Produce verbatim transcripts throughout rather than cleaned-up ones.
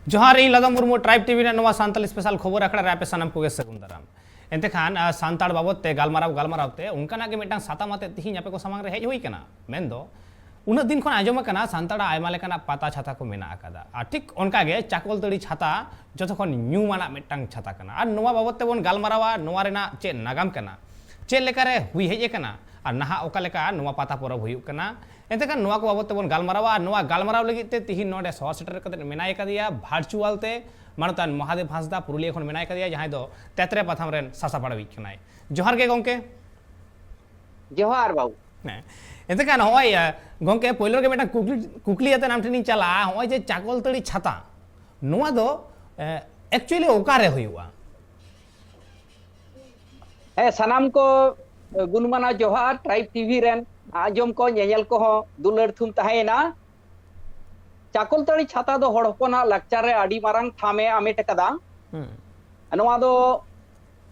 ᱡᱚᱦᱟᱨ, ᱤᱧ ᱞᱟᱫᱚᱢ Murmu, tribe TV ᱨᱮᱱᱟᱜ ᱱᱚᱣᱟ ᱥᱟᱱᱛᱟᱲᱤ ᱥᱯᱮᱥᱟᱞ ᱠᱷᱚᱵᱚᱨ ᱟᱠᱷᱲᱟ ᱨᱮ ᱟᱯᱮ ᱥᱟᱱᱟᱢ ᱠᱚᱜᱮ ᱥᱟᱹᱜᱩᱱ ᱫᱟᱨᱟᱢ᱾ ᱮᱱᱛᱮ ᱠᱷᱟᱱ, ᱟ, ᱥᱟᱱᱛᱟᱲ ᱵᱟᱵᱚᱫ ᱛᱮ ᱜᱟᱞᱢᱟᱨᱟᱣ ᱜᱟᱞᱢᱟᱨᱟᱣ ᱛᱮ ᱚᱱᱠᱟᱱᱟᱜ ᱜᱮ ᱢᱤᱫᱴᱟᱝ ᱥᱟᱛᱟᱢ ᱟᱛᱮ ᱛᱤᱦᱤᱧ ᱟᱯᱮ ᱠᱚ ᱥᱟᱢᱟᱝ ᱨᱮ ᱦᱮᱡ ᱦᱩᱭ ᱠᱟᱱᱟ᱾ ᱢᱮᱱᱫᱚ, ᱩᱱᱟᱹᱜ ᱫᱤᱱ ᱠᱷᱚᱱ ᱟᱸᱡᱚᱢ ᱟᱠᱟᱱᱟ ᱥᱟᱱᱛᱟᱲᱟᱜ ᱟᱭᱢᱟ ᱞᱮᱠᱟᱱᱟᱜ ᱯᱟᱛᱟ ᱪᱷᱟᱛᱟ ᱠᱚ ᱢᱮᱱᱟᱜ ᱟᱠᱟᱫᱟ, ᱟᱨ ᱴᱷᱤᱠ ᱚᱱᱠᱟ ᱜᱮ ᱪᱟᱠᱚᱞᱛᱟᱹᱲᱤ ᱪᱷᱟᱛᱟ ᱡᱚᱛᱚ ᱠᱷᱚᱱ ᱧᱩᱢᱟᱱᱟᱜ ᱢᱤᱫᱴᱟᱝ ᱪᱷᱟᱛᱟ ᱠᱟᱱᱟ᱾ ᱟᱨ ᱱᱚᱣᱟ ᱵᱟᱵᱚᱫ ᱛᱮᱵᱚᱱ ᱜᱟᱞᱢᱟᱨᱟᱣᱟ, ᱱᱚᱣᱟ ᱨᱮᱱᱟᱜ ᱪᱮᱫ ᱱᱟᱜᱟᱢ ᱠᱟᱱᱟ, ᱪᱮᱫ ᱞᱮᱠᱟᱨᱮ ᱦᱩᱭ ᱦᱮᱡ ᱟᱠᱟᱱᱟ, ᱟᱨ ᱱᱟᱦᱟᱜ ᱚᱠᱟ ᱞᱮᱠᱟ ᱱᱚᱣᱟ ᱯᱟᱛᱟ ᱯᱚᱨᱚᱵᱽ ᱦᱩᱭᱩᱜ ᱠᱟᱱᱟ᱾ ᱮᱱᱛᱮ ᱠᱷᱟᱱ ᱱᱚᱣᱟ ᱠᱚ ᱵᱟᱵᱚᱫ ᱛᱮᱵᱚᱱ ᱜᱟᱞᱢᱟᱨᱟᱣᱟ᱾ ᱟᱨ ᱱᱚᱣᱟ ᱜᱟᱞᱢᱟᱨᱟᱣ ᱞᱟᱹᱜᱤᱫ ᱛᱮ ᱛᱤᱦᱤᱧ ᱱᱚᱰᱮ ᱥᱚᱦᱚᱨ ᱥᱮᱴᱮᱨ ᱠᱟᱛᱮ ᱢᱮᱱᱟᱭ ᱠᱟᱫᱮᱭᱟ ᱵᱷᱟᱨᱪᱩᱣᱟᱞ ᱛᱮ ᱢᱟᱱᱚᱛᱟᱱ ᱢᱚᱦᱟᱫᱮᱵ ᱦᱟᱸᱥᱫᱟ, ᱯᱩᱨᱩᱞᱤᱭᱟᱹ ᱠᱷᱚᱱ ᱢᱮᱱᱟᱭ ᱠᱟᱫᱮᱭᱟ, ᱡᱟᱦᱟᱸᱭ ᱫᱚ ᱛᱮᱛᱨᱮ ᱯᱟᱛᱷᱟᱢ ᱨᱮᱱ ᱥᱟᱥᱟᱯᱲᱟᱣᱤᱡ ᱠᱟᱱᱟᱭ᱾ ᱡᱚᱦᱟᱨ ᱜᱮ ᱜᱚᱝᱠᱮ᱾ ᱡᱚᱦᱟᱨ ᱵᱟᱹᱵᱩ᱾ ᱦᱮᱸ, ᱮᱱᱛᱮ ᱠᱷᱟᱱ ᱱᱚᱜᱼᱚᱭ, ᱮ, ᱜᱚᱝᱠᱮ, ᱯᱳᱭᱞᱳ ᱨᱮᱜᱮ ᱢᱤᱫᱴᱟᱝ ᱠᱩᱠᱞᱤ, ᱠᱩᱠᱞᱤ ᱟᱛᱮ ᱟᱢ ᱴᱷᱮᱱᱤᱧ ᱪᱟᱞᱟᱜᱼᱟ᱾ ᱱᱚᱜᱼᱚᱭ ᱡᱮ ᱪᱟᱠᱚᱞᱛᱟᱹᱲᱤ ᱪᱷᱟᱛᱟ, ᱱᱚᱣᱟ ᱫᱚ, ᱮ, actually ᱚᱠᱟᱨᱮ ᱦᱩᱭᱩᱜᱼᱟ? ᱦᱮᱸ, ᱥᱟᱱᱟᱢ ᱠᱚ, ᱮ, ᱜᱩᱱᱢᱟᱱᱟᱣ ᱡᱚᱦᱟᱨ, ᱴᱨᱟᱭᱤᱵᱽ ᱴᱤᱵᱷᱤ ᱨᱮᱱ ᱟᱸᱡᱚᱢ ᱠᱚ, ᱧᱮᱧᱮᱞ ᱠᱚᱦᱚᱸ ᱫᱩᱞᱟᱹᱲ ᱛᱷᱩᱢ ᱛᱟᱦᱮᱸᱭᱮᱱᱟ᱾ ᱪᱟᱠᱚᱞᱛᱟᱹᱲᱤ ᱪᱷᱟᱛᱟ ᱫᱚ ᱦᱚᱲ ᱦᱚᱯᱚᱱᱟᱜ ᱞᱟᱠᱪᱟᱨ ᱨᱮ ᱟᱹᱰᱤ ᱢᱟᱨᱟᱝ ᱛᱷᱟᱢ ᱮ ᱟᱢᱮᱴ ᱟᱠᱟᱫᱟ᱾ ᱦᱩᱸ᱾ ᱱᱚᱣᱟ ᱫᱚ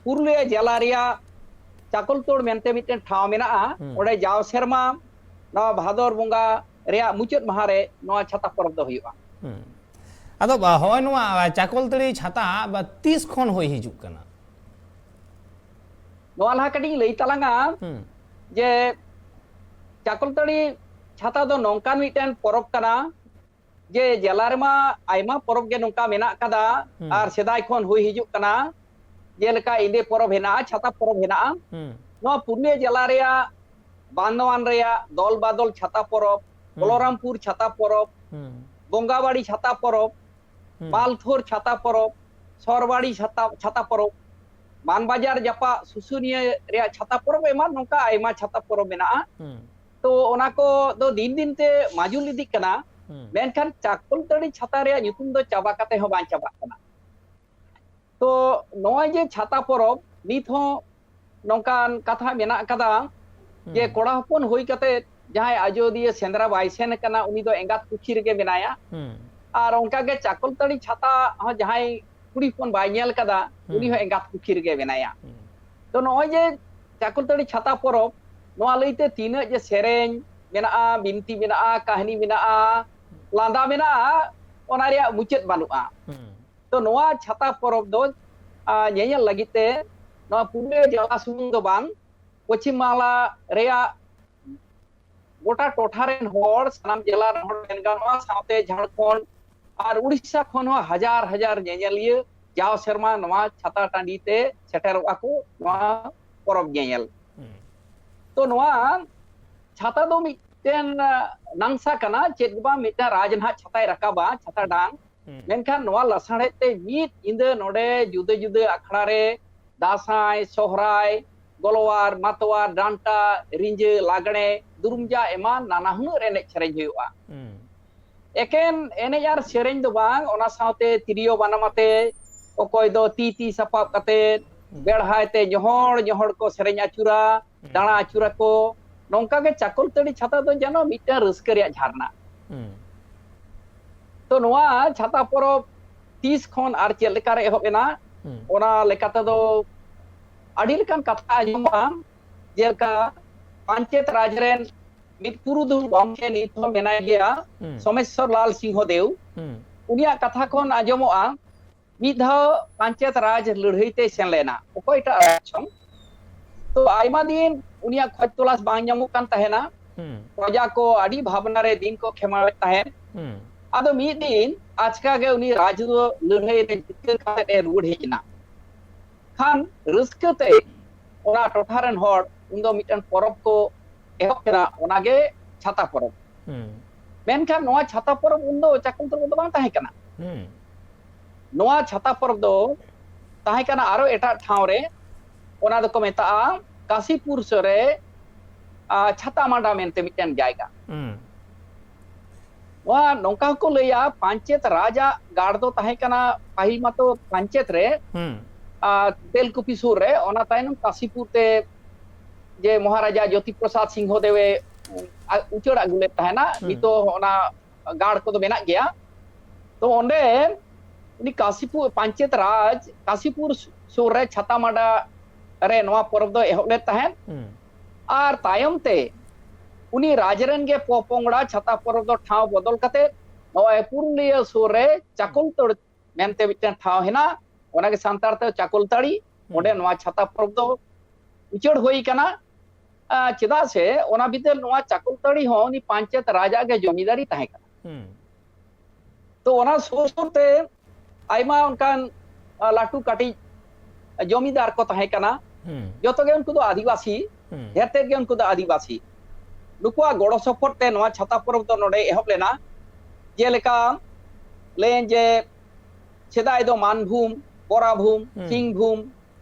ᱯᱩᱨᱩᱞᱤᱭᱟᱹ ᱡᱮᱞᱟ ᱨᱮᱭᱟᱜ ᱪᱟᱠᱚᱞᱛᱳᱲ ᱢᱮᱱᱛᱮ ᱢᱤᱫᱴᱮᱱ ᱴᱷᱟᱶ ᱢᱮᱱᱟᱜᱼᱟ᱾ ᱦᱩᱸ᱾ ᱚᱸᱰᱮ ᱡᱟᱣ ᱥᱮᱨᱢᱟ ᱱᱚᱣᱟ ᱵᱷᱟᱫᱚᱨ ᱵᱚᱸᱜᱟ ᱨᱮᱭᱟᱜ ᱢᱩᱪᱟᱹᱫ ᱢᱟᱦᱟ ᱨᱮ ᱱᱚᱣᱟ ᱪᱷᱟᱛᱟ ᱯᱚᱨᱚᱵᱽ ᱫᱚ ᱦᱩᱭᱩᱜᱼᱟ᱾ ᱦᱩᱸ᱾ ᱟᱫᱚ ᱵᱟ, ᱦᱚᱸᱜᱼᱚᱭ ᱱᱚᱣᱟ ᱪᱟᱠᱚᱞᱛᱟᱹᱲᱤ ᱪᱷᱟᱛᱟ ᱵᱟ ᱛᱤᱥ ᱠᱷᱚᱱ ᱦᱩᱭ ᱦᱤᱡᱩᱜ ᱠᱟᱱᱟ? ᱱᱚᱣᱟ ᱞᱟᱦᱟ ᱠᱟᱹᱴᱤᱡ ᱤᱧ ᱞᱟᱹᱭ ᱛᱟᱞᱟᱝᱟ ᱦᱩᱸ᱾ ᱡᱮ ᱪᱟᱠᱚᱞᱛᱟᱹᱲᱤ ᱪᱷᱟᱛᱟ ᱫᱚ ᱱᱚᱝᱠᱟᱱ ᱢᱤᱫᱴᱮᱱ ᱯᱚᱨᱚᱵᱽ ᱠᱟᱱᱟ ᱡᱮ ᱡᱮᱞᱟ ᱨᱮᱢᱟ ᱟᱭᱢᱟ ᱯᱚᱨᱚᱵᱽ ᱜᱮ ᱱᱚᱝᱠᱟ ᱢᱮᱱᱟᱜ ᱠᱟᱫᱟ ᱦᱩᱸ᱾ ᱟᱨ ᱥᱮᱫᱟᱭ ᱠᱷᱚᱱ ᱦᱩᱭ ᱦᱤᱡᱩᱜ ᱠᱟᱱᱟ, ᱡᱮᱞᱮᱠᱟ ᱮᱸᱫᱮ ᱯᱚᱨᱚᱵᱽ ᱦᱮᱱᱟᱜᱼᱟ, ᱪᱷᱟᱛᱟ ᱯᱚᱨᱚᱵᱽ ᱦᱮᱱᱟᱜᱼᱟ᱾ ᱦᱩᱸ᱾ ᱱᱚᱣᱟ ᱯᱩᱨᱩᱞᱤᱭᱟᱹ ᱡᱮᱞᱟ ᱨᱮᱭᱟᱜ ᱵᱟᱱᱫᱳᱣᱟᱱ ᱨᱮᱭᱟᱜ ᱫᱚᱞ ᱵᱟᱫᱚᱞ ᱪᱷᱟᱛᱟ ᱯᱚᱨᱚᱵᱽ, ᱦᱩᱸ᱾ ᱵᱚᱞᱚᱨᱟᱢᱯᱩᱨ ᱪᱷᱟᱛᱟ ᱯᱚᱨᱚᱵᱽ, ᱦᱩᱸ᱾ ᱵᱚᱸᱜᱟᱵᱟᱲᱤ ᱪᱷᱟᱛᱟ ᱯᱚᱨᱚᱵᱽ, ᱦᱩᱸ᱾ ᱢᱟᱞᱛᱷᱳᱨ ᱪᱷᱟᱛᱟ ᱯᱚᱨᱚᱵᱽ, ᱥᱚᱨᱵᱟᱲᱤ ᱪᱷᱟᱛᱟ, ᱪᱷᱟᱛᱟ ᱯᱚᱨᱚᱵᱽ, ᱢᱟᱱᱵᱟᱡᱟᱨ ᱡᱟᱯᱟᱜ ᱥᱩᱥᱩᱱᱤᱭᱟᱹ ᱨᱮᱭᱟᱜ ᱪᱷᱟᱛᱟ ᱯᱚᱨᱚᱵᱽ, ᱮᱢᱟᱱ ᱱᱚᱝᱠᱟ ᱟᱭᱢᱟ ᱪᱷᱟᱛᱟ ᱯᱚᱨᱚᱵᱽ ᱢᱮᱱᱟᱜᱼᱟ᱾ ᱦᱩᱸ᱾ ᱛᱚ ᱚᱱᱟ ᱠᱚ ᱫᱚ ᱫᱤᱱ ᱫᱤᱱ ᱛᱮ ᱢᱟᱡᱩᱞ ᱤᱫᱤᱜ ᱠᱟᱱᱟ᱾ ᱦᱩᱸ᱾ ᱢᱮᱱᱠᱷᱟᱱ ᱪᱟᱠᱚᱞᱛᱟᱹᱲᱤ ᱪᱷᱟᱛᱟ ᱨᱮᱭᱟᱜ ᱧᱩᱛᱩᱢ ᱫᱚ ᱪᱟᱵᱟ ᱠᱟᱛᱮ ᱦᱚᱸ ᱵᱟᱝ ᱪᱟᱵᱟᱜ ᱠᱟᱱᱟ᱾ ᱛᱚ ᱱᱚᱜᱼᱚᱭ ᱡᱮ ᱪᱷᱟᱛᱟ ᱯᱚᱨᱚᱵᱽ, ᱱᱤᱛ ᱦᱚᱸ ᱱᱚᱝᱠᱟᱱ ᱠᱟᱛᱷᱟ ᱢᱮᱱᱟᱜ ᱠᱟᱫᱟ ᱡᱮ ᱦᱩᱸ᱾ ᱠᱚᱲᱟ ᱦᱚᱯᱚᱱ ᱦᱩᱭ ᱠᱟᱛᱮ ᱡᱟᱦᱟᱸᱭ ᱟᱡᱚᱫᱤᱭᱟᱹ ᱥᱮᱸᱫᱽᱨᱟ ᱵᱟᱭ ᱥᱮᱱ ᱠᱟᱱᱟ, ᱩᱱᱤ ᱫᱚ ᱮᱸᱜᱟᱛ ᱠᱩᱠᱷᱤ ᱨᱮᱜᱮ ᱢᱮᱱᱟᱭᱟ᱾ ᱦᱩᱸ᱾ ᱟᱨ ᱚᱱᱠᱟᱜᱮ ᱪᱟᱠᱚᱞᱛᱟᱹᱲᱤ ᱪᱷᱟᱛᱟ ᱦᱚᱸ ᱡᱟᱦᱟᱸᱭ ᱠᱩᱲᱤ ᱦᱚᱯᱚᱱ ᱵᱟᱭ ᱧᱮᱞ ᱠᱟᱫᱟ, ᱩᱱᱤ ᱦᱩᱸ᱾ ᱦᱚᱸ ᱮᱸᱜᱟᱛ ᱠᱩᱠᱷᱤ ᱨᱮᱜᱮ ᱢᱮᱱᱟᱭᱟ᱾ ᱦᱩᱸ᱾ ᱛᱚ ᱱᱚᱜᱼᱚᱭ ᱡᱮ ᱪᱟᱠᱚᱞᱛᱟᱹᱲᱤ ᱪᱷᱟᱛᱟ ᱯᱚᱨᱚᱵᱽ, ᱱᱚᱣᱟ ᱞᱟᱹᱭᱛᱮ ᱛᱤᱱᱟᱹᱜ ᱡᱮ ᱥᱮᱨᱮᱧ ᱢᱮᱱᱟᱜᱼᱟ, ᱵᱤᱱᱛᱤ ᱢᱮᱱᱟᱜᱼᱟ, ᱠᱟᱹᱦᱱᱤ ᱢᱮᱱᱟᱜᱼᱟ, ᱞᱟᱸᱫᱟ ᱢᱮᱱᱟᱜᱼᱟ, ᱚᱱᱟ ᱨᱮᱭᱟᱜ ᱢᱩᱪᱟᱹᱫ ᱵᱟᱹᱱᱩᱜᱼᱟ᱾ ᱛᱚ ᱱᱚᱣᱟ ᱪᱷᱟᱛᱟ ᱯᱚᱨᱚᱵᱽ ᱫᱚ ᱧᱮᱧᱮᱞ ᱞᱟᱹᱜᱤᱫ ᱛᱮ ᱱᱚᱣᱟ ᱯᱩᱨᱩᱞᱤᱭᱟᱹ ᱡᱮᱞᱟ ᱥᱩᱢᱩᱝ ᱫᱚ ᱵᱟᱝ, ᱯᱚᱪᱷᱤᱢ ᱵᱟᱝᱞᱟ ᱨᱮᱭᱟᱜ ᱜᱚᱴᱟ ᱴᱚᱴᱷᱟ ᱨᱮᱱ ᱦᱚᱲ, ᱥᱟᱱᱟᱢ ᱡᱮᱞᱟ ᱨᱮᱱ ᱦᱚᱲ ᱢᱮᱱ ᱜᱟᱱᱚᱜᱼᱟ, ᱥᱟᱶᱛᱮ ᱡᱷᱟᱲᱠᱷᱚᱸᱰ ᱟᱨ ᱩᱲᱤᱥᱥᱟ ᱠᱷᱚᱱ ᱦᱚᱸ ᱦᱟᱡᱟᱨ ᱦᱟᱡᱟᱨ ᱧᱮᱧᱮᱞᱤᱭᱟᱹ ᱡᱟᱣ ᱥᱮᱨᱢᱟ ᱱᱚᱣᱟ ᱪᱷᱟᱛᱟ ᱴᱟᱺᱰᱤ ᱛᱮ ᱥᱮᱴᱮᱨᱚᱜᱼᱟ ᱠᱚ ᱱᱚᱣᱟ ᱯᱚᱨᱚᱵᱽ ᱧᱮᱧᱮᱞ᱾ ᱛᱚ ᱱᱚᱣᱟ ᱪᱷᱟᱛᱟ ᱫᱚ ᱢᱤᱫᱴᱮᱱ ᱱᱟᱝᱥᱟ ᱠᱟᱱᱟ, ᱪᱮᱫ ᱜᱮ ᱵᱟᱝ, ᱢᱤᱫᱴᱮᱱ ᱨᱟᱡᱽ ᱱᱟᱦᱟᱜ ᱪᱷᱟᱛᱟᱭ ᱨᱟᱠᱟᱵᱟ, ᱪᱷᱟᱛᱟ ᱰᱟᱝ᱾ ᱢᱮᱱᱠᱷᱟᱱ ᱱᱚᱣᱟ ᱞᱟᱥᱟᱲᱦᱮᱫ ᱛᱮ ᱢᱤᱫ ᱧᱤᱫᱟᱹ ᱱᱚᱰᱮ ᱡᱩᱫᱟᱹ ᱡᱩᱫᱟᱹ ᱟᱠᱷᱲᱟ ᱨᱮ ᱫᱟᱸᱥᱟᱭ, ᱥᱚᱦᱨᱟᱭ, ᱜᱚᱞᱣᱟᱨ, ᱢᱟᱛᱣᱟᱨ, ᱰᱟᱱᱴᱟ, ᱨᱤᱸᱡᱟᱹ, ᱞᱟᱜᱽᱬᱮ, ᱫᱩᱨᱩᱢᱡᱟ ᱮᱢᱟᱱ ᱱᱟᱱᱟ ᱦᱩᱱᱟᱹᱨ ᱮᱱᱮᱡ ᱥᱮᱨᱮᱧ ᱦᱩᱭᱩᱜᱼᱟ᱾ ᱮᱠᱮᱱ ᱮᱱᱮᱡ ᱟᱨ ᱥᱮᱨᱮᱧ ᱫᱚ ᱵᱟᱝ, ᱚᱱᱟ ᱥᱟᱶᱛᱮ ᱛᱤᱨᱭᱳ ᱵᱟᱱᱟᱢ ᱟᱛᱮ ᱚᱠᱚᱭ ᱫᱚ ᱛᱤ ᱛᱤ ᱥᱟᱯᱟᱵ ᱠᱟᱛᱮ ᱵᱮᱲᱦᱟᱭ ᱛᱮ ᱧᱚᱦᱚᱲ ᱧᱚᱦᱚᱲ ᱠᱚ ᱥᱮᱨᱮᱧ ᱟᱹᱪᱩᱨᱟ, ᱫᱟᱬᱟ ᱟᱹᱪᱩᱨᱟᱠᱚ᱾ ᱱᱚᱝᱠᱟ ᱜᱮ ᱪᱟᱠᱚᱞᱛᱟᱹᱲᱤ ᱪᱷᱟᱛᱟ ᱫᱚ ᱡᱮᱱᱚ ᱢᱤᱫᱴᱟᱝ ᱨᱟᱹᱥᱠᱟᱹ ᱨᱮᱭᱟᱜ ᱡᱷᱟᱨᱱᱟ᱾ ᱛᱚ ᱱᱚᱣᱟ ᱪᱷᱟᱛᱟ ᱯᱚᱨᱚᱵᱽ ᱛᱤᱥ ᱠᱷᱚᱱ ᱟᱨ ᱪᱮᱫ ᱞᱮᱠᱟᱨᱮ ᱮᱦᱚᱵ ᱮᱱᱟ, ᱚᱱᱟ ᱞᱮᱠᱟ ᱛᱮᱫᱚ ᱟᱹᱰᱤ ᱞᱮᱠᱟᱱ ᱠᱟᱛᱷᱟ ᱟᱸᱡᱚᱢᱚᱜᱼᱟ᱾ ᱡᱮᱞᱮᱠᱟ ᱯᱟᱧᱪᱮᱛ ᱨᱟᱡᱽ ᱨᱮᱱ ᱢᱤᱫ ᱯᱩᱨᱩᱫᱷᱩᱞ ᱜᱚᱢᱠᱮ ᱱᱤᱛ ᱦᱚᱸ ᱢᱮᱱᱟᱭ ᱜᱮᱭᱟ, ᱥᱚᱢᱮᱥᱥᱚᱨ ᱞᱟᱞ ᱥᱤᱝᱦᱚ ᱫᱮᱣ᱾ ᱩᱱᱤᱭᱟᱜ ᱠᱟᱛᱷᱟ ᱠᱷᱚᱱ ᱟᱸᱡᱚᱢᱚᱜᱼᱟ, ᱢᱤᱫ ᱫᱷᱟᱣ ᱯᱟᱧᱪᱮᱛ ᱨᱟᱡᱽ ᱞᱟᱹᱲᱦᱟᱹᱭ ᱛᱮᱭ ᱥᱮᱱ ᱞᱮᱱᱟ, ᱚᱠᱚᱭᱴᱟᱜ ᱨᱟᱡᱽ ᱪᱚᱝ᱾ ᱛᱚ ᱟᱭᱢᱟ ᱫᱤᱱ ᱩᱱᱤᱭᱟᱜ ᱠᱷᱚᱡᱽ ᱛᱚᱞᱟᱥ ᱵᱟᱝ ᱧᱟᱢᱚᱜ ᱠᱟᱱ ᱛᱟᱦᱮᱱᱟ᱾ ᱯᱨᱚᱡᱟ ᱠᱚ ᱟᱹᱰᱤ ᱵᱷᱟᱵᱽᱱᱟ ᱨᱮ ᱫᱤᱱ ᱠᱚ ᱠᱷᱮᱢᱟᱣᱮᱫ ᱛᱟᱦᱮᱸᱫ᱾ ᱟᱫᱚ ᱢᱤᱫ ᱫᱤᱱ ᱟᱪᱠᱟ ᱜᱮ ᱩᱱᱤ ᱨᱟᱡᱽ ᱫᱚ ᱞᱟᱹᱲᱦᱟᱹᱭ ᱨᱮ ᱡᱤᱛᱠᱟᱹᱨ ᱠᱟᱛᱮ ᱮ ᱨᱩᱣᱟᱹᱲ ᱦᱮᱡ ᱮᱱᱟ᱾ ᱠᱷᱟᱱ ᱨᱟᱹᱥᱠᱟᱹ ᱛᱮ ᱚᱱᱟ ᱴᱚᱴᱷᱟ ᱨᱮᱱ ᱦᱚᱲ ᱩᱱᱫᱚ ᱢᱤᱫᱴᱟᱝ ᱯᱚᱨᱚᱵᱽ ᱠᱚ ᱮᱦᱚᱵ ᱠᱮᱫᱟ, ᱚᱱᱟᱜᱮ ᱪᱷᱟᱛᱟ ᱯᱚᱨᱚᱵᱽ᱾ ᱢᱮᱱᱠᱷᱟᱱ ᱱᱚᱣᱟ ᱪᱷᱟᱛᱟ ᱯᱚᱨᱚᱵᱽ ᱩᱱᱫᱚ ᱪᱟᱠᱚᱞᱛᱟᱹᱲᱤ ᱫᱚ ᱵᱟᱝ ᱛᱟᱦᱮᱸ ᱠᱟᱱᱟ᱾ ᱱᱚᱣᱟ ᱪᱷᱟᱛᱟ ᱯᱚᱨᱚᱵᱽ ᱫᱚ ᱛᱟᱦᱮᱸ ᱠᱟᱱᱟ ᱟᱨᱚ ᱮᱴᱟᱜ ᱴᱷᱟᱶ ᱨᱮ, ᱚᱱᱟ ᱫᱚᱠᱚ ᱢᱮᱛᱟᱜᱼᱟ ᱠᱟᱥᱤᱯᱩᱨ ᱥᱩᱨ ᱨᱮ, ᱟ, ᱪᱷᱟᱛᱟ ᱢᱟᱰᱟ ᱢᱮᱱᱛᱮ ᱢᱤᱫᱴᱮᱱ ᱡᱟᱭᱜᱟ᱾ ᱱᱚᱣᱟ ᱱᱚᱝᱠᱟ ᱦᱚᱸᱠᱚ ᱞᱟᱹᱭᱟ, ᱯᱟᱧᱪᱮᱛ ᱨᱟᱡᱽ ᱟᱜ ᱜᱟᱲ ᱫᱚ ᱛᱟᱦᱮᱸ ᱠᱟᱱᱟ ᱯᱟᱹᱦᱤᱞ ᱢᱟᱛᱚ ᱯᱟᱧᱪᱮᱛ ᱨᱮ, ᱟ, ᱛᱮᱞᱠᱩᱯᱤ ᱥᱩᱨ ᱨᱮ, ᱚᱱᱟ ᱛᱟᱭᱱᱚᱢ ᱠᱟᱥᱤᱯᱩᱨ ᱛᱮ ᱡᱮ ᱢᱚᱦᱟᱨᱟᱡᱟ ᱡᱳᱛᱤ ᱯᱨᱚᱥᱟᱫᱽ ᱥᱤᱝᱦᱚ ᱫᱮᱣᱮ, ᱟ, ᱩᱪᱟᱹᱲ ᱟᱹᱜᱩ ᱞᱮᱫ ᱛᱟᱦᱮᱱᱟ᱾ ᱱᱤᱛᱚᱜ ᱚᱱᱟ ᱜᱟᱲ ᱠᱚᱫᱚ ᱢᱮᱱᱟᱜ ᱜᱮᱭᱟ᱾ ᱛᱚ ᱚᱸᱰᱮ ᱩᱱᱤ ᱠᱟᱥᱤᱯᱩᱨ, ᱯᱟᱧᱪᱮᱛ ᱨᱟᱡᱽ ᱠᱟᱥᱤᱯᱩᱨ ᱥᱩᱨ ᱨᱮ ᱪᱷᱟᱛᱟ ᱢᱟᱰᱟ ᱨᱮ ᱱᱚᱣᱟ ᱯᱚᱨᱚᱵᱽ ᱫᱚ ᱮᱦᱚᱵ ᱞᱮᱫ ᱛᱟᱦᱮᱸᱫ᱾ ᱟᱨ ᱛᱟᱭᱚᱢ ᱛᱮ ᱩᱱᱤ ᱨᱟᱡᱽ ᱨᱮᱱ ᱜᱮ ᱯᱚᱯᱚᱝᱲᱟ ᱪᱷᱟᱛᱟ ᱯᱚᱨᱚᱵᱽ ᱫᱚ ᱴᱷᱟᱶ ᱵᱚᱫᱚᱞ ᱠᱟᱛᱮ ᱱᱚᱜᱼᱚᱭ ᱯᱩᱨᱩᱞᱤᱭᱟᱹ ᱥᱩᱨ ᱨᱮ ᱪᱟᱠᱚᱞᱛᱟᱹᱲ ᱢᱮᱱᱛᱮ ᱢᱤᱫᱴᱮᱱ ᱴᱷᱟᱶ ᱦᱮᱱᱟᱜ, ᱚᱱᱟᱜᱮ ᱥᱟᱱᱛᱟᱲ ᱛᱮ ᱪᱟᱠᱚᱞᱛᱟᱹᱲᱤ᱾ ᱦᱩᱸ᱾ ᱚᱸᱰᱮ ᱱᱚᱣᱟ ᱪᱷᱟᱛᱟ ᱯᱚᱨᱚᱵᱽ ᱫᱚ ᱩᱪᱟᱹᱲ ᱦᱩᱭ ᱠᱟᱱᱟ᱾ ᱟᱨ ᱪᱮᱫᱟᱜ ᱥᱮ ᱚᱱᱟ ᱵᱤᱫᱟᱹᱞ ᱱᱚᱣᱟ ᱪᱟᱠᱚᱞᱛᱟᱹᱲᱤ ᱦᱚᱸ ᱩᱱᱤ ᱯᱟᱧᱪᱮᱛ ᱨᱟᱡᱽ ᱟᱜ ᱜᱮ ᱡᱚᱢᱤᱫᱟᱨᱤ ᱛᱟᱦᱮᱸ ᱠᱟᱱᱟ᱾ ᱦᱩᱸ᱾ ᱛᱚ ᱚᱱᱟ ᱥᱩᱨ ᱥᱩᱨ ᱛᱮ ᱟᱭᱢᱟ ᱚᱱᱠᱟᱱ, ᱟ, ᱞᱟᱹᱴᱩ ᱠᱟᱹᱴᱤᱡ ᱡᱚᱢᱤᱫᱟᱨ ᱠᱚ ᱛᱟᱦᱮᱸ ᱠᱟᱱᱟ᱾ ᱦᱩᱸ᱾ ᱡᱚᱛᱚ ᱜᱮ ᱩᱱᱠᱩ ᱫᱚ ᱟᱹᱫᱤᱵᱟᱹᱥᱤ, ᱦᱩᱸ᱾ ᱰᱷᱮᱨ ᱛᱮᱫ ᱜᱮ ᱩᱱᱠᱩ ᱫᱚ ᱟᱹᱫᱤᱵᱟᱹᱥᱤ᱾ ᱱᱩᱠᱩᱣᱟᱜ ᱜᱚᱲᱚ ᱥᱚᱯᱚᱦᱚᱫ ᱛᱮ ᱱᱚᱣᱟ ᱪᱷᱟᱛᱟ ᱯᱚᱨᱚᱵᱽ ᱫᱚ ᱱᱚᱰᱮ ᱮᱦᱚᱵ ᱞᱮᱱᱟ᱾ ᱡᱮᱞᱮᱠᱟ ᱞᱟᱹᱭᱟᱹᱧ ᱡᱮ ᱥᱮᱫᱟᱭ ᱫᱚ ᱢᱟᱱᱵᱷᱩᱢ, ᱵᱚᱨᱟᱵᱷᱩᱢ, ᱦᱩᱸ᱾ ᱥᱤᱝᱵᱷᱩᱢ,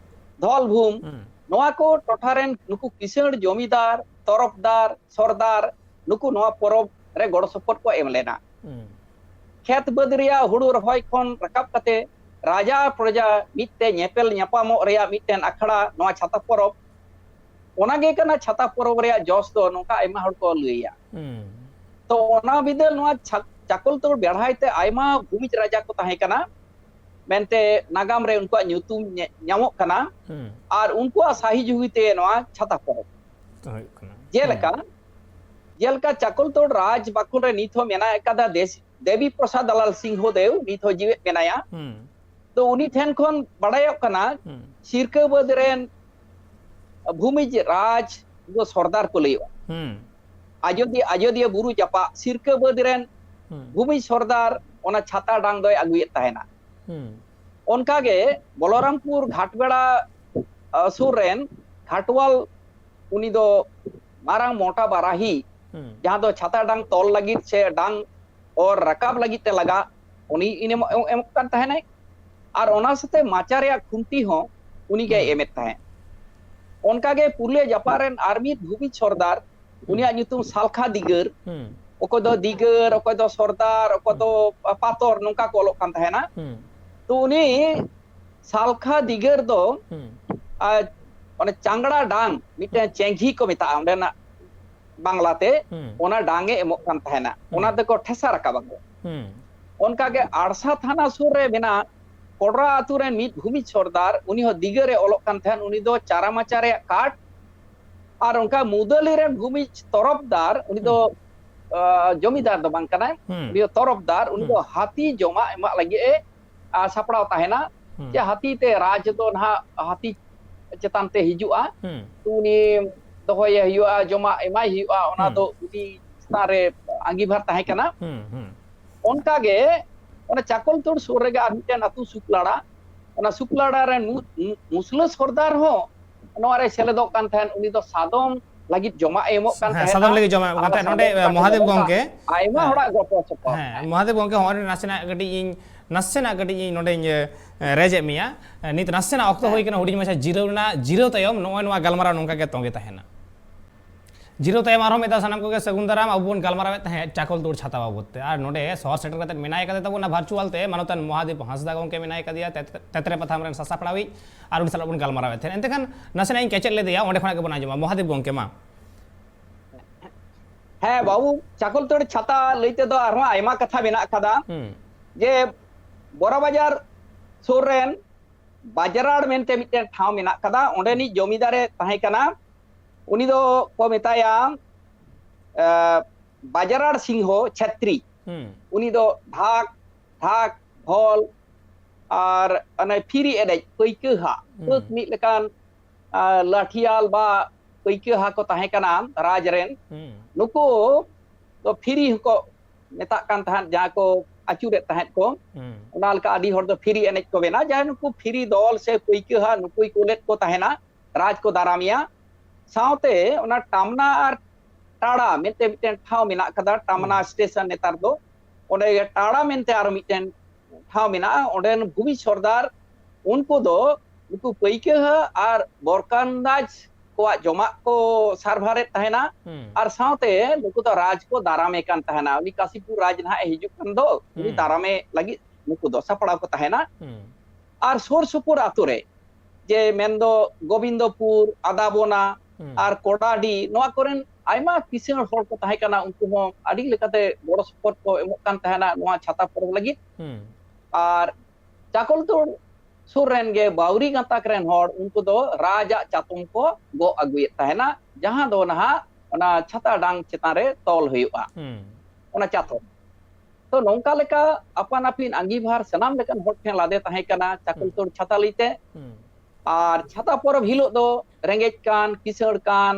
ᱫᱷᱚᱞᱵᱷᱩᱢ, ᱦᱩᱸ᱾ ᱱᱚᱣᱟ ᱠᱚ ᱴᱚᱴᱷᱟ ᱨᱮᱱ ᱱᱩᱠᱩ ᱠᱤᱥᱟᱹᱬ ᱡᱚᱢᱤᱫᱟᱨ, ᱛᱚᱨᱚᱯᱫᱟᱨ, ᱥᱚᱨᱫᱟᱨ, ᱱᱩᱠᱩ ᱱᱚᱣᱟ ᱯᱚᱨᱚᱵᱽ ᱨᱮ ᱜᱚᱲᱚ ᱥᱚᱯᱚᱦᱚᱫ ᱠᱚ ᱮᱢ ᱞᱮᱱᱟ᱾ ᱦᱩᱸ᱾ ᱠᱷᱮᱛ ᱵᱟᱹᱫᱽ ᱨᱮᱭᱟᱜ ᱦᱩᱲᱩ ᱨᱚᱦᱚᱭ ᱠᱷᱚᱱ ᱨᱟᱠᱟᱵ ᱠᱟᱛᱮ ᱨᱟᱡᱟ ᱯᱨᱚᱡᱟ ᱢᱤᱫ ᱛᱮ ᱧᱮᱯᱮᱞ ᱧᱟᱯᱟᱢᱚᱜ ᱨᱮᱭᱟᱜ ᱢᱤᱫᱴᱮᱱ ᱟᱠᱷᱲᱟ ᱱᱚᱣᱟ ᱪᱷᱟᱛᱟ ᱯᱚᱨᱚᱵᱽ᱾ ᱚᱱᱟ ᱜᱮ ᱠᱟᱱᱟ ᱪᱷᱟᱛᱟ ᱯᱚᱨᱚᱵᱽ ᱨᱮᱭᱟᱜ ᱡᱚᱥ ᱫᱚ, ᱱᱚᱝᱠᱟ ᱟᱭᱢᱟ ᱦᱚᱲ ᱠᱚ ᱞᱟᱹᱭᱟ᱾ ᱦᱩᱸ᱾ ᱛᱚ ᱚᱱᱟ ᱵᱤᱫᱟᱹᱞ ᱱᱚᱣᱟ ᱪᱷᱟ-, ᱪᱟᱠᱚᱞᱛᱟᱹᱲ ᱵᱮᱲᱦᱟᱭ ᱛᱮ ᱟᱭᱢᱟ ᱵᱷᱩᱢᱤᱡ ᱨᱟᱡᱟ ᱠᱚ ᱛᱟᱦᱮᱸ ᱠᱟᱱᱟ ᱢᱮᱱᱛᱮ ᱱᱟᱜᱟᱢ ᱨᱮ ᱩᱱᱠᱩᱣᱟᱜ ᱧᱩᱛᱩᱢ ᱧᱮ-, ᱧᱟᱢᱚᱜ ᱠᱟᱱᱟ᱾ ᱦᱩᱸ᱾ ᱟᱨ ᱩᱱᱠᱩᱣᱟᱜ ᱥᱟᱹᱦᱤ ᱡᱩᱦᱤ ᱛᱮ ᱱᱚᱣᱟ ᱪᱷᱟᱛᱟ ᱯᱚᱨᱚᱵᱽ᱾ ᱦᱩᱭᱩᱜ ᱠᱟᱱᱟ᱾ ᱡᱮᱞᱮᱠᱟ, ᱦᱩᱸ᱾ ᱡᱮᱞᱮᱠᱟ ᱪᱟᱠᱚᱞᱛᱟᱹᱲ ᱨᱟᱡᱽ ᱵᱟᱠᱷᱳᱞ ᱨᱮ ᱱᱤᱛ ᱦᱚᱸ ᱢᱮᱱᱟᱜ ᱟᱠᱟᱫᱟ ᱫᱮᱥ-, ᱫᱮᱵᱤ ᱯᱨᱚᱥᱟᱫ ᱫᱟᱞᱟᱞ ᱥᱤᱝᱦᱚ ᱫᱮᱣ, ᱱᱤᱛ ᱦᱚᱸ ᱡᱤᱣᱮᱫ ᱢᱮᱱᱟᱭᱟ᱾ ᱦᱩᱸ᱾ ᱛᱚ ᱩᱱᱤ ᱴᱷᱮᱱ ᱠᱷᱚᱱ ᱵᱟᱲᱟᱭᱚᱜ ᱠᱟᱱᱟ, ᱦᱩᱸ᱾ ᱥᱤᱨᱠᱟᱹ ᱵᱟᱹᱫᱽ ᱨᱮᱱ ᱵᱷᱩᱢᱤᱡ ᱨᱟᱡᱽ ᱫᱚ ᱥᱚᱨᱫᱟᱨ ᱠᱚ ᱞᱟᱹᱭᱚᱜᱼᱟ᱾ ᱦᱩᱸ᱾ ᱟᱡᱚᱫᱤᱭᱟᱹ, ᱟᱡᱚᱫᱤᱭᱟᱹ ᱵᱩᱨᱩ ᱡᱟᱯᱟᱜ ᱥᱤᱨᱠᱟᱹ ᱵᱟᱹᱫᱽ ᱨᱮᱱ ᱦᱩᱸ᱾ ᱵᱷᱩᱢᱤᱡ ᱥᱚᱨᱫᱟᱨ ᱚᱱᱟ ᱪᱷᱟᱛᱟ ᱰᱟᱝ ᱫᱚᱭ ᱟᱹᱜᱩᱭᱮᱫ ᱛᱟᱦᱮᱱᱟ᱾ ᱦᱩᱸ᱾ ᱚᱱᱠᱟᱜᱮ ᱵᱚᱞᱚᱨᱟᱢᱯᱩᱨ ᱜᱷᱟᱴᱵᱮᱲᱟ, ᱟ, ᱥᱩᱨ ᱨᱮᱱ ᱜᱷᱟᱴᱣᱟᱞ, ᱩᱱᱤ ᱫᱚ ᱢᱟᱨᱟᱝ ᱢᱚᱴᱟ ᱵᱟᱨᱟᱦᱤ, ᱦᱩᱸ᱾ ᱡᱟᱦᱟᱸ ᱫᱚ ᱪᱷᱟᱛᱟ ᱰᱟᱝ ᱛᱚᱞ ᱞᱟᱹᱜᱤᱫ ᱥᱮ ᱰᱟᱝ ᱚᱨ ᱨᱟᱠᱟᱵ ᱞᱟᱹᱜᱤᱫ ᱛᱮ ᱞᱟᱜᱟᱜ, ᱩᱱᱤ ᱮᱢᱚᱜ, ᱮᱢᱚᱜ ᱠᱟᱱ ᱛᱟᱦᱮᱱᱟᱭ᱾ ᱟᱨ ᱚᱱᱟ ᱥᱟᱛᱮ ᱢᱟᱪᱟ ᱨᱮᱭᱟᱜ ᱠᱷᱩᱱᱴᱤ ᱦᱚᱸ ᱩᱱᱤ ᱜᱮᱭ ᱦᱩᱸ᱾ ᱮᱢᱮᱫ ᱛᱟᱦᱮᱸᱫ᱾ ᱚᱱᱠᱟᱜᱮ ᱯᱩᱨᱩᱞᱤᱭᱟᱹ ᱡᱟᱯᱟᱜ ᱨᱮᱱ ᱟᱨ ᱢᱤᱫ ᱵᱷᱩᱢᱤᱡ ᱥᱚᱨᱫᱟᱨ, ᱦᱩᱸ᱾ ᱩᱱᱤᱭᱟᱜ ᱧᱩᱛᱩᱢ ᱥᱟᱞᱠᱷᱟ ᱫᱤᱜᱟᱹᱨ᱾ ᱦᱩᱸ᱾ ᱚᱠᱚᱭ ᱫᱚ ᱫᱤᱜᱟᱹᱨ, ᱚᱠᱚᱭ ᱫᱚ ᱥᱚᱨᱫᱟᱨ, ᱚᱠᱚᱭ ᱦᱩᱸ᱾ ᱫᱚ ᱯᱟᱛᱚᱨ, ᱱᱚᱝᱠᱟ ᱠᱚ ᱚᱞᱚᱜ ᱠᱟᱱ ᱛᱟᱦᱮᱱᱟ᱾ ᱦᱩᱸ᱾ ᱛᱚ ᱩᱱᱤ ᱥᱟᱞᱠᱷᱟ ᱫᱤᱜᱟᱹᱨ ᱫᱚ, ᱦᱩᱸ᱾ ᱟᱨ ᱚᱱᱮ ᱪᱟᱝᱲᱟ ᱰᱟᱝ, ᱢᱤᱫᱴᱮᱱ ᱦᱩᱸ᱾ ᱪᱮᱝᱜᱷᱤ ᱠᱚ ᱢᱮᱛᱟᱜᱼᱟ ᱚᱸᱰᱮᱱᱟᱜ ᱵᱟᱝᱞᱟᱛᱮ, ᱦᱩᱸ᱾ ᱚᱱᱟ ᱰᱟᱝ ᱮ ᱮᱢᱚᱜ ᱠᱟᱱ ᱛᱟᱦᱮᱱᱟ᱾ ᱦᱩᱸ᱾ ᱚᱱᱟ ᱛᱮᱠᱚ ᱴᱷᱮᱥᱟ ᱨᱟᱠᱟᱵ ᱟᱠᱚ᱾ ᱦᱩᱸ᱾ ᱚᱱᱠᱟᱜᱮ ᱟᱲᱥᱟ ᱛᱷᱟᱱᱟ ᱥᱩᱨ ᱨᱮ ᱢᱮᱱᱟᱜ ᱠᱚᱰᱨᱟ ᱟᱹᱛᱩ ᱨᱮᱱ ᱢᱤᱫ ᱵᱷᱩᱢᱤ ᱥᱚᱨᱫᱟᱨ, ᱩᱱᱤ ᱦᱚᱸ ᱫᱤᱜᱟᱹ ᱨᱮ ᱚᱞᱚᱜ ᱠᱟᱱ ᱛᱟᱦᱮᱸᱫ᱾ ᱩᱱᱤ ᱫᱚ ᱪᱟᱨᱟ ᱢᱟᱪᱟ ᱨᱮᱭᱟᱜ ᱠᱟᱴ ᱟᱨ ᱚᱱᱠᱟ ᱢᱩᱫᱟᱹᱞᱤ ᱨᱮᱱ ᱵᱷᱩᱢᱤ ᱛᱚᱨᱚᱯᱫᱟᱨ, ᱩᱱᱤ ᱫᱚ ᱦᱩᱸ᱾ ᱟᱸ, ᱡᱚᱢᱤᱫᱟᱨ ᱫᱚ ᱵᱟᱝ ᱠᱟᱱᱟᱭ, ᱦᱩᱸ᱾ ᱩᱱᱤ ᱫᱚ ᱛᱚᱨᱚᱯᱫᱟᱨ, ᱩᱱᱤ ᱦᱩᱸ᱾ ᱫᱚ ᱦᱟᱹᱛᱤ ᱡᱚᱢᱟᱜ ᱮᱢᱟᱜ ᱞᱟᱹᱜᱤᱫ ᱮ, ᱟᱸ, ᱥᱟᱯᱲᱟᱣ ᱛᱟᱦᱮᱱᱟ᱾ ᱦᱩᱸ᱾ ᱡᱮ ᱦᱟᱹᱛᱤ ᱛᱮ ᱨᱟᱡᱽ ᱫᱚ ᱱᱟᱦᱟᱜ ᱦᱟᱹᱛᱤ ᱪᱮᱛᱟᱱ ᱛᱮ ᱦᱤᱡᱩᱜᱼᱟ᱾ ᱦᱩᱸ᱾ ᱛᱚ ᱩᱱᱤ ᱫᱚᱦᱚᱭᱮ ᱦᱩᱭᱩᱜᱼᱟ, ᱡᱚᱢᱟᱜ ᱮᱢᱟᱭ ᱦᱩᱭᱩᱜᱼᱟ, ᱚᱱᱟ ᱦᱩᱸ᱾ ᱫᱚ ᱩᱱᱤ ᱪᱮᱛᱟᱱ ᱨᱮ ᱟᱸᱜᱤᱵᱷᱟᱨ ᱛᱟᱦᱮᱸ ᱠᱟᱱᱟ᱾ ᱦᱩᱸ, ᱦᱩᱸ᱾ ᱚᱱᱠᱟᱜᱮ ᱚᱱᱟ ᱪᱟᱠᱚᱞᱛᱳᱲ ᱥᱩᱨ ᱨᱮᱜᱮ ᱟᱨ ᱢᱤᱫᱴᱮᱱ ᱟᱹᱛᱩ ᱥᱩᱠᱞᱟᱲᱟ, ᱚᱱᱟ ᱥᱩᱠᱞᱟᱲᱟ ᱨᱮᱱ ᱢᱩ-, ᱢᱩ-, ᱢᱩᱥᱞᱟᱹ ᱥᱚᱨᱫᱟᱨ ᱦᱚᱸ ᱱᱚᱣᱟ ᱨᱮ ᱥᱮᱞᱮᱫᱚᱜ ᱠᱟᱱ ᱛᱟᱦᱮᱸᱫ᱾ ᱩᱱᱤ ᱫᱚ ᱥᱟᱫᱚᱢ ᱞᱟᱹᱜᱤᱫ ᱡᱚᱢᱟᱜ ᱮ ᱮᱢᱚᱜ ᱠᱟᱱ ᱦᱮᱸ, ᱛᱟᱦᱮᱸᱫ᱾ ᱥᱟᱫᱚᱢ ᱞᱟᱹᱜᱤᱫ ᱡᱚᱢᱟᱜ ᱮ ᱮᱢᱚᱜ ᱠᱟᱱ ᱛᱟᱦᱮᱸᱫ᱾ ᱱᱚᱰᱮ, ᱢᱚᱦᱟᱫᱮᱵ ᱜᱚᱢᱠᱮ, ᱟᱭᱢᱟ ᱦᱮᱸ, ᱦᱚᱲᱟᱜ ᱜᱚᱲᱚ ᱥᱚᱯᱚᱦᱚᱫ᱾ ᱦᱮᱸ, ᱢᱚᱦᱟᱫᱮᱵ ᱜᱚᱢᱠᱮ, ᱦᱚᱸᱜᱼᱚᱭ ᱱᱟᱥᱮᱱᱟᱜ ᱠᱟᱹᱴᱤᱡ ᱤᱧ, ᱱᱟᱥᱮᱱᱟᱜ ᱠᱟᱹᱴᱤᱡ ᱤᱧ ᱱᱚᱰᱮᱧ, ᱮ, ᱨᱮᱡᱮᱫ ᱢᱮᱭᱟ᱾ ᱮ, ᱱᱤᱛ ᱱᱟᱥᱮᱱᱟᱜ ᱚᱠᱛᱚ ᱦᱩᱭ ᱠᱟᱱᱟ, ᱦᱩᱰᱤᱧ ᱢᱟᱪᱷᱟ ᱡᱤᱨᱟᱹᱣ ᱨᱮᱱᱟᱜ᱾ ᱡᱤᱨᱟᱹᱣ ᱛᱟᱭᱚᱢ ᱱᱚᱜᱼᱚᱭ ᱱᱚᱣᱟ ᱜᱟᱞᱢᱟᱨᱟᱣ ᱱᱚᱝᱠᱟ ᱜᱮ ᱛᱚᱸᱜᱮ ᱛᱟᱦᱮᱱᱟ᱾ ᱡᱤᱨᱟᱹᱣ ᱛᱟᱭᱚᱢ ᱟᱨᱦᱚᱸ ᱢᱤᱫ ᱫᱷᱟᱣ ᱥᱟᱱᱟᱢ ᱠᱚᱜᱮ ᱥᱟᱹᱜᱩᱱ ᱫᱟᱨᱟᱢ᱾ ᱟᱵᱚ ᱵᱚᱱ ᱜᱟᱞᱢᱟᱨᱟᱣᱮᱫ ᱛᱟᱦᱮᱸᱫ ᱪᱟᱠᱚᱞᱛᱳᱲ ᱪᱷᱟᱛᱟ ᱵᱟᱵᱚᱫ ᱛᱮ, ᱟᱨ ᱱᱚᱰᱮ ᱥᱚᱦᱚᱨ ᱥᱮᱴᱮᱨ ᱠᱟᱛᱮ ᱢᱮᱱᱟᱭ ᱠᱟᱫᱮ ᱛᱟᱵᱚᱱᱟ ᱵᱷᱟᱨᱪᱩᱣᱟᱞ ᱛᱮ ᱢᱟᱱᱚᱛᱟᱱ ᱢᱚᱦᱟᱫᱮᱵ ᱦᱟᱸᱥᱫᱟ ᱜᱚᱢᱠᱮ ᱢᱮᱱᱟᱭ ᱠᱟᱫᱮᱭᱟ, ᱛᱮᱛ-, ᱛᱮᱛᱨᱮ ᱯᱟᱛᱷᱟᱢ ᱨᱮᱱ ᱥᱟᱥᱟᱯᱲᱟᱣᱤᱡ, ᱟᱨ ᱩᱱᱤ ᱥᱟᱞᱟᱜ ᱵᱚᱱ ᱜᱟᱞᱢᱟᱨᱟᱣᱮᱫ ᱛᱟᱦᱮᱸᱫ᱾ ᱮᱱᱛᱮ ᱠᱷᱟᱱ ᱱᱟᱥᱮᱱᱟᱜ ᱤᱧ ᱠᱮᱪᱮᱫ ᱞᱮᱫᱮᱭᱟ, ᱚᱸᱰᱮ ᱠᱷᱚᱱᱟᱜ ᱜᱮᱵᱚᱱ ᱟᱸᱡᱚᱢᱟ᱾ ᱢᱚᱦᱟᱫᱮᱵ ᱜᱚᱢᱠᱮ, ᱢᱟ᱾ ᱦᱮᱸ ᱵᱟᱹᱵᱩ, ᱪᱟᱠᱚᱞᱛᱳᱲ ᱪᱷᱟᱛᱟ ᱞᱟᱹᱭ ᱛᱮᱫᱚ ᱟᱨᱦᱚᱸ ᱟᱭᱢᱟ ᱠᱟᱛᱷᱟ ᱢᱮᱱᱟᱜ ᱠᱟᱫᱟ᱾ ᱦᱩᱸ᱾ ᱡᱮ ᱵᱚᱨᱟ ᱵᱟᱡᱟᱨ ᱥᱩᱨ ᱨᱮᱱ ᱵᱟᱡᱽᱨᱟᱲ ᱢᱮᱱᱛᱮ ᱢᱤᱫᱴᱮᱱ ᱴᱷᱟᱶ ᱢᱮᱱᱟᱜ ᱠᱟᱫᱟ, ᱚᱸᱰᱮᱱᱤᱡ ᱡᱚᱢᱤᱫᱟᱨᱮ ᱛᱟᱦᱮᱸ ᱠᱟᱱᱟ᱾ ᱩᱱᱤ ᱫᱚ ᱠᱚ ᱢᱮᱛᱟᱭᱟ, ᱮ, ᱵᱟᱡᱽᱨᱟᱲ ᱥᱤᱝᱦᱚ ᱪᱷᱟᱛᱨᱤ᱾ ᱦᱩᱸ᱾ ᱩᱱᱤ ᱫᱚ ᱰᱷᱟᱠ, ᱰᱷᱟᱠ, ᱰᱷᱚᱞ, ᱟᱨ ᱚᱱᱮ ᱯᱷᱤᱨᱤ ᱮᱱᱮᱡ, ᱯᱟᱹᱭᱠᱟᱹ ᱦᱟᱜ, ᱦᱩᱸ᱾ ᱯᱟᱹᱠ ᱢᱤᱫ ᱞᱮᱠᱟᱱ, ᱟ, ᱞᱟᱴᱷᱤᱭᱟᱞ ᱵᱟ ᱯᱟᱹᱭᱠᱟᱹ ᱦᱟ ᱠᱚ ᱛᱟᱦᱮᱸ ᱠᱟᱱᱟ ᱨᱟᱡᱽ ᱨᱮᱱ᱾ ᱦᱩᱸ᱾ ᱱᱩᱠᱩ ᱫᱚ ᱯᱷᱤᱨᱤ ᱦᱚᱸᱠᱚ ᱢᱮᱛᱟᱜ ᱠᱟᱱ ᱛᱟᱦᱮᱸᱫ, ᱡᱟᱦᱟᱸ ᱠᱚ ᱟᱹᱪᱩᱨᱮᱫ ᱛᱟᱦᱮᱸᱫ ᱠᱚ᱾ ᱦᱩᱸ᱾ ᱚᱱᱟ ᱞᱮᱠᱟ ᱟᱹᱰᱤ ᱦᱚᱲ ᱫᱚ ᱯᱷᱤᱨᱤ ᱮᱱᱮᱡ ᱠᱚ ᱢᱮᱱᱟ᱾ ᱡᱟᱦᱟᱸᱭ ᱱᱩᱠᱩ ᱯᱷᱤᱨᱤ ᱫᱚᱞ ᱥᱮ ᱯᱟᱹᱭᱠᱟᱹ ᱦᱟ, ᱱᱩᱠᱩᱭ ᱠᱚ ᱞᱮᱫ ᱠᱚ ᱛᱟᱦᱮᱱᱟ ᱨᱟᱡᱽ ᱠᱚ ᱫᱟᱨᱟᱢᱮᱭᱟ᱾ ᱥᱟᱶᱛᱮ ᱚᱱᱟ ᱴᱟᱢᱱᱟ ᱟᱨ ᱴᱟᱲᱟ ᱢᱮᱱᱛᱮ ᱢᱤᱫᱴᱮᱱ ᱴᱷᱟᱶ ᱢᱮᱱᱟᱜ ᱠᱟᱫᱟ, ᱴᱟᱢᱱᱟ ᱦᱩᱸ᱾ ᱥᱴᱮᱥᱚᱱ ᱱᱮᱛᱟᱨ ᱫᱚ᱾ ᱚᱸᱰᱮ ᱜᱮ ᱴᱟᱲᱟ ᱢᱮᱱᱛᱮ ᱟᱨ ᱢᱤᱫᱴᱮᱱ ᱴᱷᱟᱶ ᱢᱮᱱᱟᱜᱼᱟ᱾ ᱚᱸᱰᱮᱱ ᱵᱷᱩᱢᱤ ᱥᱚᱨᱫᱟᱨ ᱩᱱᱠᱩ ᱫᱚ ᱱᱩᱠᱩ ᱯᱟᱹᱭᱠᱟᱹ ᱦᱟ ᱟᱨ ᱵᱚᱨᱠᱟᱱᱫᱟᱡᱽ ᱠᱚᱣᱟᱜ ᱡᱚᱢᱟᱜ ᱠᱚ ᱥᱟᱨᱵᱷᱟᱨᱮᱫ ᱛᱟᱦᱮᱱᱟ᱾ ᱦᱩᱸ᱾ ᱟᱨ ᱥᱟᱶᱛᱮ ᱱᱩᱠᱩ ᱫᱚ ᱨᱟᱡᱽ ᱠᱚ ᱫᱟᱨᱟᱢᱮ ᱠᱟᱱ ᱛᱟᱦᱮᱱᱟ᱾ ᱩᱱᱤ ᱠᱟᱥᱤᱯᱩᱨ ᱨᱟᱡᱽ ᱱᱟᱦᱟᱜ ᱮ ᱦᱤᱡᱩᱜ ᱠᱟᱱ ᱫᱚ, ᱩᱱᱤ ᱦᱩᱸ᱾ ᱫᱟᱨᱟᱢᱮ ᱞᱟᱹᱜᱤᱫ ᱱᱩᱠᱩ ᱫᱚ ᱥᱟᱯᱲᱟᱣ ᱠᱚ ᱛᱟᱦᱮᱱᱟ᱾ ᱦᱩᱸ᱾ ᱟᱨ ᱥᱩᱨ ᱥᱩᱯᱩᱨ ᱟᱛᱳ ᱨᱮ, ᱡᱮ ᱢᱮᱱᱫᱚ ᱜᱳᱵᱤᱱᱫᱚᱯᱩᱨ, ᱟᱫᱟᱵᱚᱱᱟ, ᱦᱩᱸ᱾ ᱟᱨ ᱠᱚᱰᱟᱰᱤ, ᱱᱚᱣᱟ ᱠᱚᱨᱮᱱ ᱟᱭᱢᱟ ᱠᱤᱥᱟᱹᱬ ᱦᱚᱲ ᱠᱚ ᱛᱟᱦᱮᱸ ᱠᱟᱱᱟ᱾ ᱩᱱᱠᱩ ᱦᱚᱸ ᱟᱹᱰᱤ ᱞᱮᱠᱟᱛᱮ ᱜᱚᱲᱚ ᱥᱚᱯᱚᱦᱚᱫ ᱠᱚ ᱮᱢᱚᱜ ᱠᱟᱱ ᱛᱟᱦᱮᱱᱟ ᱱᱚᱣᱟ ᱪᱷᱟᱛᱟ ᱯᱚᱨᱚᱵᱽ ᱞᱟᱹᱜᱤᱫ᱾ ᱦᱩᱸ᱾ ᱟᱨ ᱪᱟᱠᱚᱞᱛᱳᱲ ᱥᱩᱨ ᱨᱮᱱ ᱜᱮ ᱵᱟᱣᱨᱤ ᱜᱟᱸᱛᱟᱠ ᱨᱮᱱ ᱦᱚᱲ, ᱩᱱᱠᱩ ᱫᱚ ᱨᱟᱡᱽ ᱟᱜ ᱪᱟᱛᱚᱢ ᱠᱚ ᱜᱚᱜ ᱟᱹᱜᱩᱭᱮᱫ ᱛᱟᱦᱮᱱᱟ, ᱡᱟᱦᱟᱸ ᱫᱚ ᱱᱟᱦᱟᱜ ᱚᱱᱟ ᱪᱷᱟᱛᱟ ᱰᱟᱝ ᱪᱮᱛᱟᱱ ᱨᱮ ᱛᱚᱞ ᱦᱩᱭᱩᱜᱼᱟ᱾ ᱦᱩᱸ᱾ ᱚᱱᱟ ᱪᱟᱛᱚᱢ᱾ ᱛᱚ ᱱᱚᱝᱠᱟ ᱞᱮᱠᱟ ᱟᱯᱟᱱ ᱟᱯᱤᱱ ᱟᱸᱜᱤᱵᱷᱟᱨ ᱥᱟᱱᱟᱢ ᱞᱮᱠᱟᱱ ᱦᱚᱲ ᱴᱷᱮᱱ ᱞᱟᱫᱮ ᱛᱟᱦᱮᱸ ᱠᱟᱱᱟ ᱪᱟᱠᱚᱞ ᱦᱩᱸ᱾ ᱛᱟᱹᱲ ᱪᱷᱟᱛᱟ ᱞᱟᱹᱭᱛᱮ᱾ ᱦᱩᱸ᱾ ᱟᱨ ᱪᱷᱟᱛᱟ ᱯᱚᱨᱚᱵᱽ ᱦᱤᱞᱳᱜ ᱫᱚ ᱨᱮᱸᱜᱮᱡ ᱠᱟᱱ, ᱠᱤᱥᱟᱹᱬ ᱠᱟᱱ,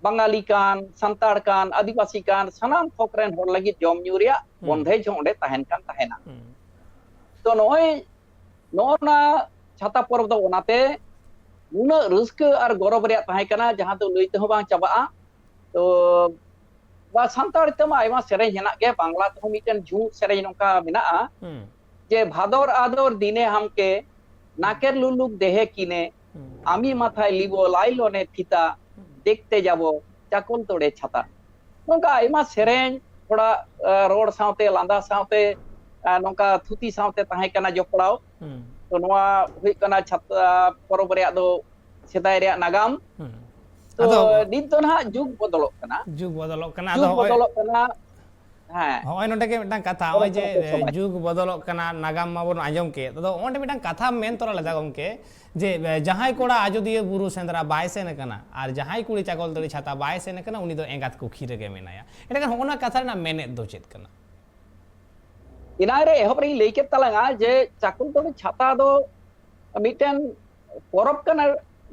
ᱵᱟᱝᱟᱞᱤ ᱠᱟᱱ, ᱥᱟᱱᱛᱟᱲ ᱠᱟᱱ, ᱟᱹᱫᱤᱵᱟᱹᱥᱤ ᱠᱟᱱ, ᱥᱟᱱᱟᱢ ᱛᱷᱚᱠ ᱨᱮᱱ ᱦᱚᱲ ᱞᱟᱹᱜᱤᱫ ᱡᱚᱢ ᱧᱩ ᱨᱮᱭᱟᱜ ᱦᱩᱸ᱾ ᱵᱚᱱᱫᱮᱡᱽ ᱦᱚᱸ ᱚᱸᱰᱮ ᱛᱟᱦᱮᱱ ᱠᱟᱱ ᱛᱟᱦᱮᱱᱟ᱾ ᱦᱩᱸ᱾ ᱛᱚ ᱱᱚᱜᱼᱚᱭ ᱱᱚᱜᱼᱚ ᱱᱟ ᱪᱷᱟᱛᱟ ᱯᱚᱨᱚᱵᱽ ᱫᱚ ᱚᱱᱟᱛᱮ ᱱᱩᱱᱟᱹᱜ ᱨᱟᱹᱥᱠᱟᱹ ᱟᱨ ᱜᱚᱨᱚᱵᱽ ᱨᱮᱭᱟᱜ ᱛᱟᱦᱮᱸ ᱠᱟᱱᱟ, ᱡᱟᱦᱟᱸ ᱫᱚ ᱞᱟᱹᱭ ᱛᱮᱦᱚᱸ ᱵᱟᱝ ᱪᱟᱵᱟᱜᱼᱟ᱾ ᱛᱚ ᱵᱟ ᱥᱟᱱᱛᱟᱲ ᱛᱮᱢᱟ ᱟᱭᱢᱟ ᱥᱮᱨᱮᱧ ᱦᱮᱱᱟᱜ ᱜᱮ, ᱵᱟᱝᱞᱟ ᱛᱮᱦᱚᱸ ᱢᱤᱫᱴᱮᱱ ᱡᱷᱩᱢ ᱥᱮᱨᱮᱧ ᱱᱚᱝᱠᱟ ᱢᱮᱱᱟᱜᱼᱟ ᱦᱩᱸ᱾ ᱡᱮ ᱵᱷᱟᱫᱚᱨ ᱟᱫᱚᱨ ᱫᱤᱱᱮ ᱦᱟᱢᱠᱮ ᱱᱟᱠᱮᱨ ᱞᱩᱞᱩᱠ ᱫᱮᱦᱮ ᱠᱤᱱᱮ ᱦᱩᱸ᱾ ᱟᱢᱤ ᱢᱟᱛᱷᱟᱭ ᱞᱤᱵᱚ ᱞᱟᱭᱞᱚᱱᱮ ᱯᱷᱤᱛᱟ ᱦᱩᱸ᱾ ᱫᱮᱠᱛᱮ ᱡᱟᱵᱚ ᱪᱟᱠᱚᱞ ᱛᱚᱲᱮ ᱪᱷᱟᱛᱟ᱾ ᱱᱚᱝᱠᱟ ᱟᱭᱢᱟ ᱥᱮᱨᱮᱧ ᱛᱷᱚᱲᱟ, ᱟ, ᱨᱚᱲ ᱥᱟᱶᱛᱮ, ᱞᱟᱸᱫᱟ ᱥᱟᱶᱛᱮ, ᱟ, ᱱᱚᱝᱠᱟ ᱛᱷᱩᱛᱤ ᱥᱟᱶᱛᱮ ᱛᱟᱦᱮᱸ ᱠᱟᱱᱟ ᱡᱚᱯᱲᱟᱣ᱾ ᱦᱩᱸ᱾ ᱛᱚ ᱱᱚᱣᱟ ᱦᱩᱭᱩᱜ ᱠᱟᱱᱟ ᱪᱷᱟᱛᱟ ᱯᱚᱨᱚᱵᱽ ᱨᱮᱭᱟᱜ ᱫᱚ ᱥᱮᱫᱟᱭ ᱨᱮᱭᱟᱜ ᱱᱟᱜᱟᱢ᱾ ᱦᱩᱸ᱾ ᱛᱚ ᱟᱫᱚ ᱱᱤᱛ ᱫᱚ ᱱᱟᱦᱟᱜ ᱡᱩᱜᱽ ᱵᱚᱫᱚᱞᱚᱜ ᱠᱟᱱᱟ᱾ ᱡᱩᱜᱽ ᱵᱚᱫᱚᱞᱚᱜ ᱠᱟᱱᱟ᱾ ᱡᱩᱜᱽ ᱟᱫᱚ ᱦᱚᱸᱜᱼᱚᱭ ᱵᱚᱫᱚᱞᱚᱜ ᱠᱟᱱᱟ᱾ ᱦᱮᱸ᱾ ᱦᱚᱸᱜᱼᱚᱭ ᱱᱚᱰᱮ ᱜᱮ ᱢᱤᱫᱴᱟᱝ ᱠᱟᱛᱷᱟ, ᱱᱚᱜᱼᱚᱭ ᱡᱮ, ᱯᱚᱨᱚᱵᱽ ᱥᱚᱢᱟᱡᱽ᱾ ᱡᱩᱜᱽ ᱵᱚᱫᱚᱞᱚᱜ ᱠᱟᱱᱟ, ᱱᱟᱜᱟᱢ ᱢᱟᱵᱚᱱ ᱟᱸᱡᱚᱢ ᱠᱮᱫ᱾ ᱟᱫᱚ ᱚᱸᱰᱮ ᱢᱤᱫᱴᱟᱝ ᱠᱟᱛᱷᱟᱢ ᱢᱮᱱ ᱛᱚᱨᱟ ᱞᱮᱫᱟ ᱜᱚᱢᱠᱮ, ᱡᱮ, ᱮ, ᱡᱟᱦᱟᱸᱭ ᱠᱚᱲᱟ ᱟᱡᱚᱫᱤᱭᱟᱹ ᱵᱩᱨᱩ ᱥᱮᱸᱫᱽᱨᱟ ᱵᱟᱭ ᱥᱮᱱ ᱟᱠᱟᱱᱟ ᱟᱨ ᱡᱟᱦᱟᱸᱭ ᱠᱩᱲᱤ ᱪᱟᱠᱚᱞᱛᱟᱹᱲᱤ ᱪᱷᱟᱛᱟ ᱵᱟᱭ ᱥᱮᱱ ᱟᱠᱟᱱᱟ, ᱩᱱᱤ ᱫᱚ ᱮᱸᱜᱟᱛ ᱠᱩᱠᱷᱤ ᱨᱮᱜᱮ ᱢᱮᱱᱟᱭᱟ᱾ ᱮᱸᱰᱮᱠᱷᱟᱱ ᱦᱚᱸᱜᱼᱚ ᱱᱟ ᱠᱟᱛᱷᱟ ᱨᱮᱱᱟᱜ ᱢᱮᱱᱮᱫ ᱫᱚ ᱪᱮᱫ ᱠᱟᱱᱟ? ᱮᱱᱟᱝ ᱨᱮ ᱮᱦᱚᱵ ᱨᱮᱧ ᱞᱟᱹᱭ ᱠᱮᱫ ᱛᱟᱞᱟᱝᱟ ᱡᱮ ᱪᱟᱠᱚᱞᱛᱟᱹᱲᱤ ᱪᱷᱟᱛᱟ ᱫᱚ ᱢᱤᱫᱴᱮᱱ ᱯᱚᱨᱚᱵᱽ ᱠᱟᱱᱟ,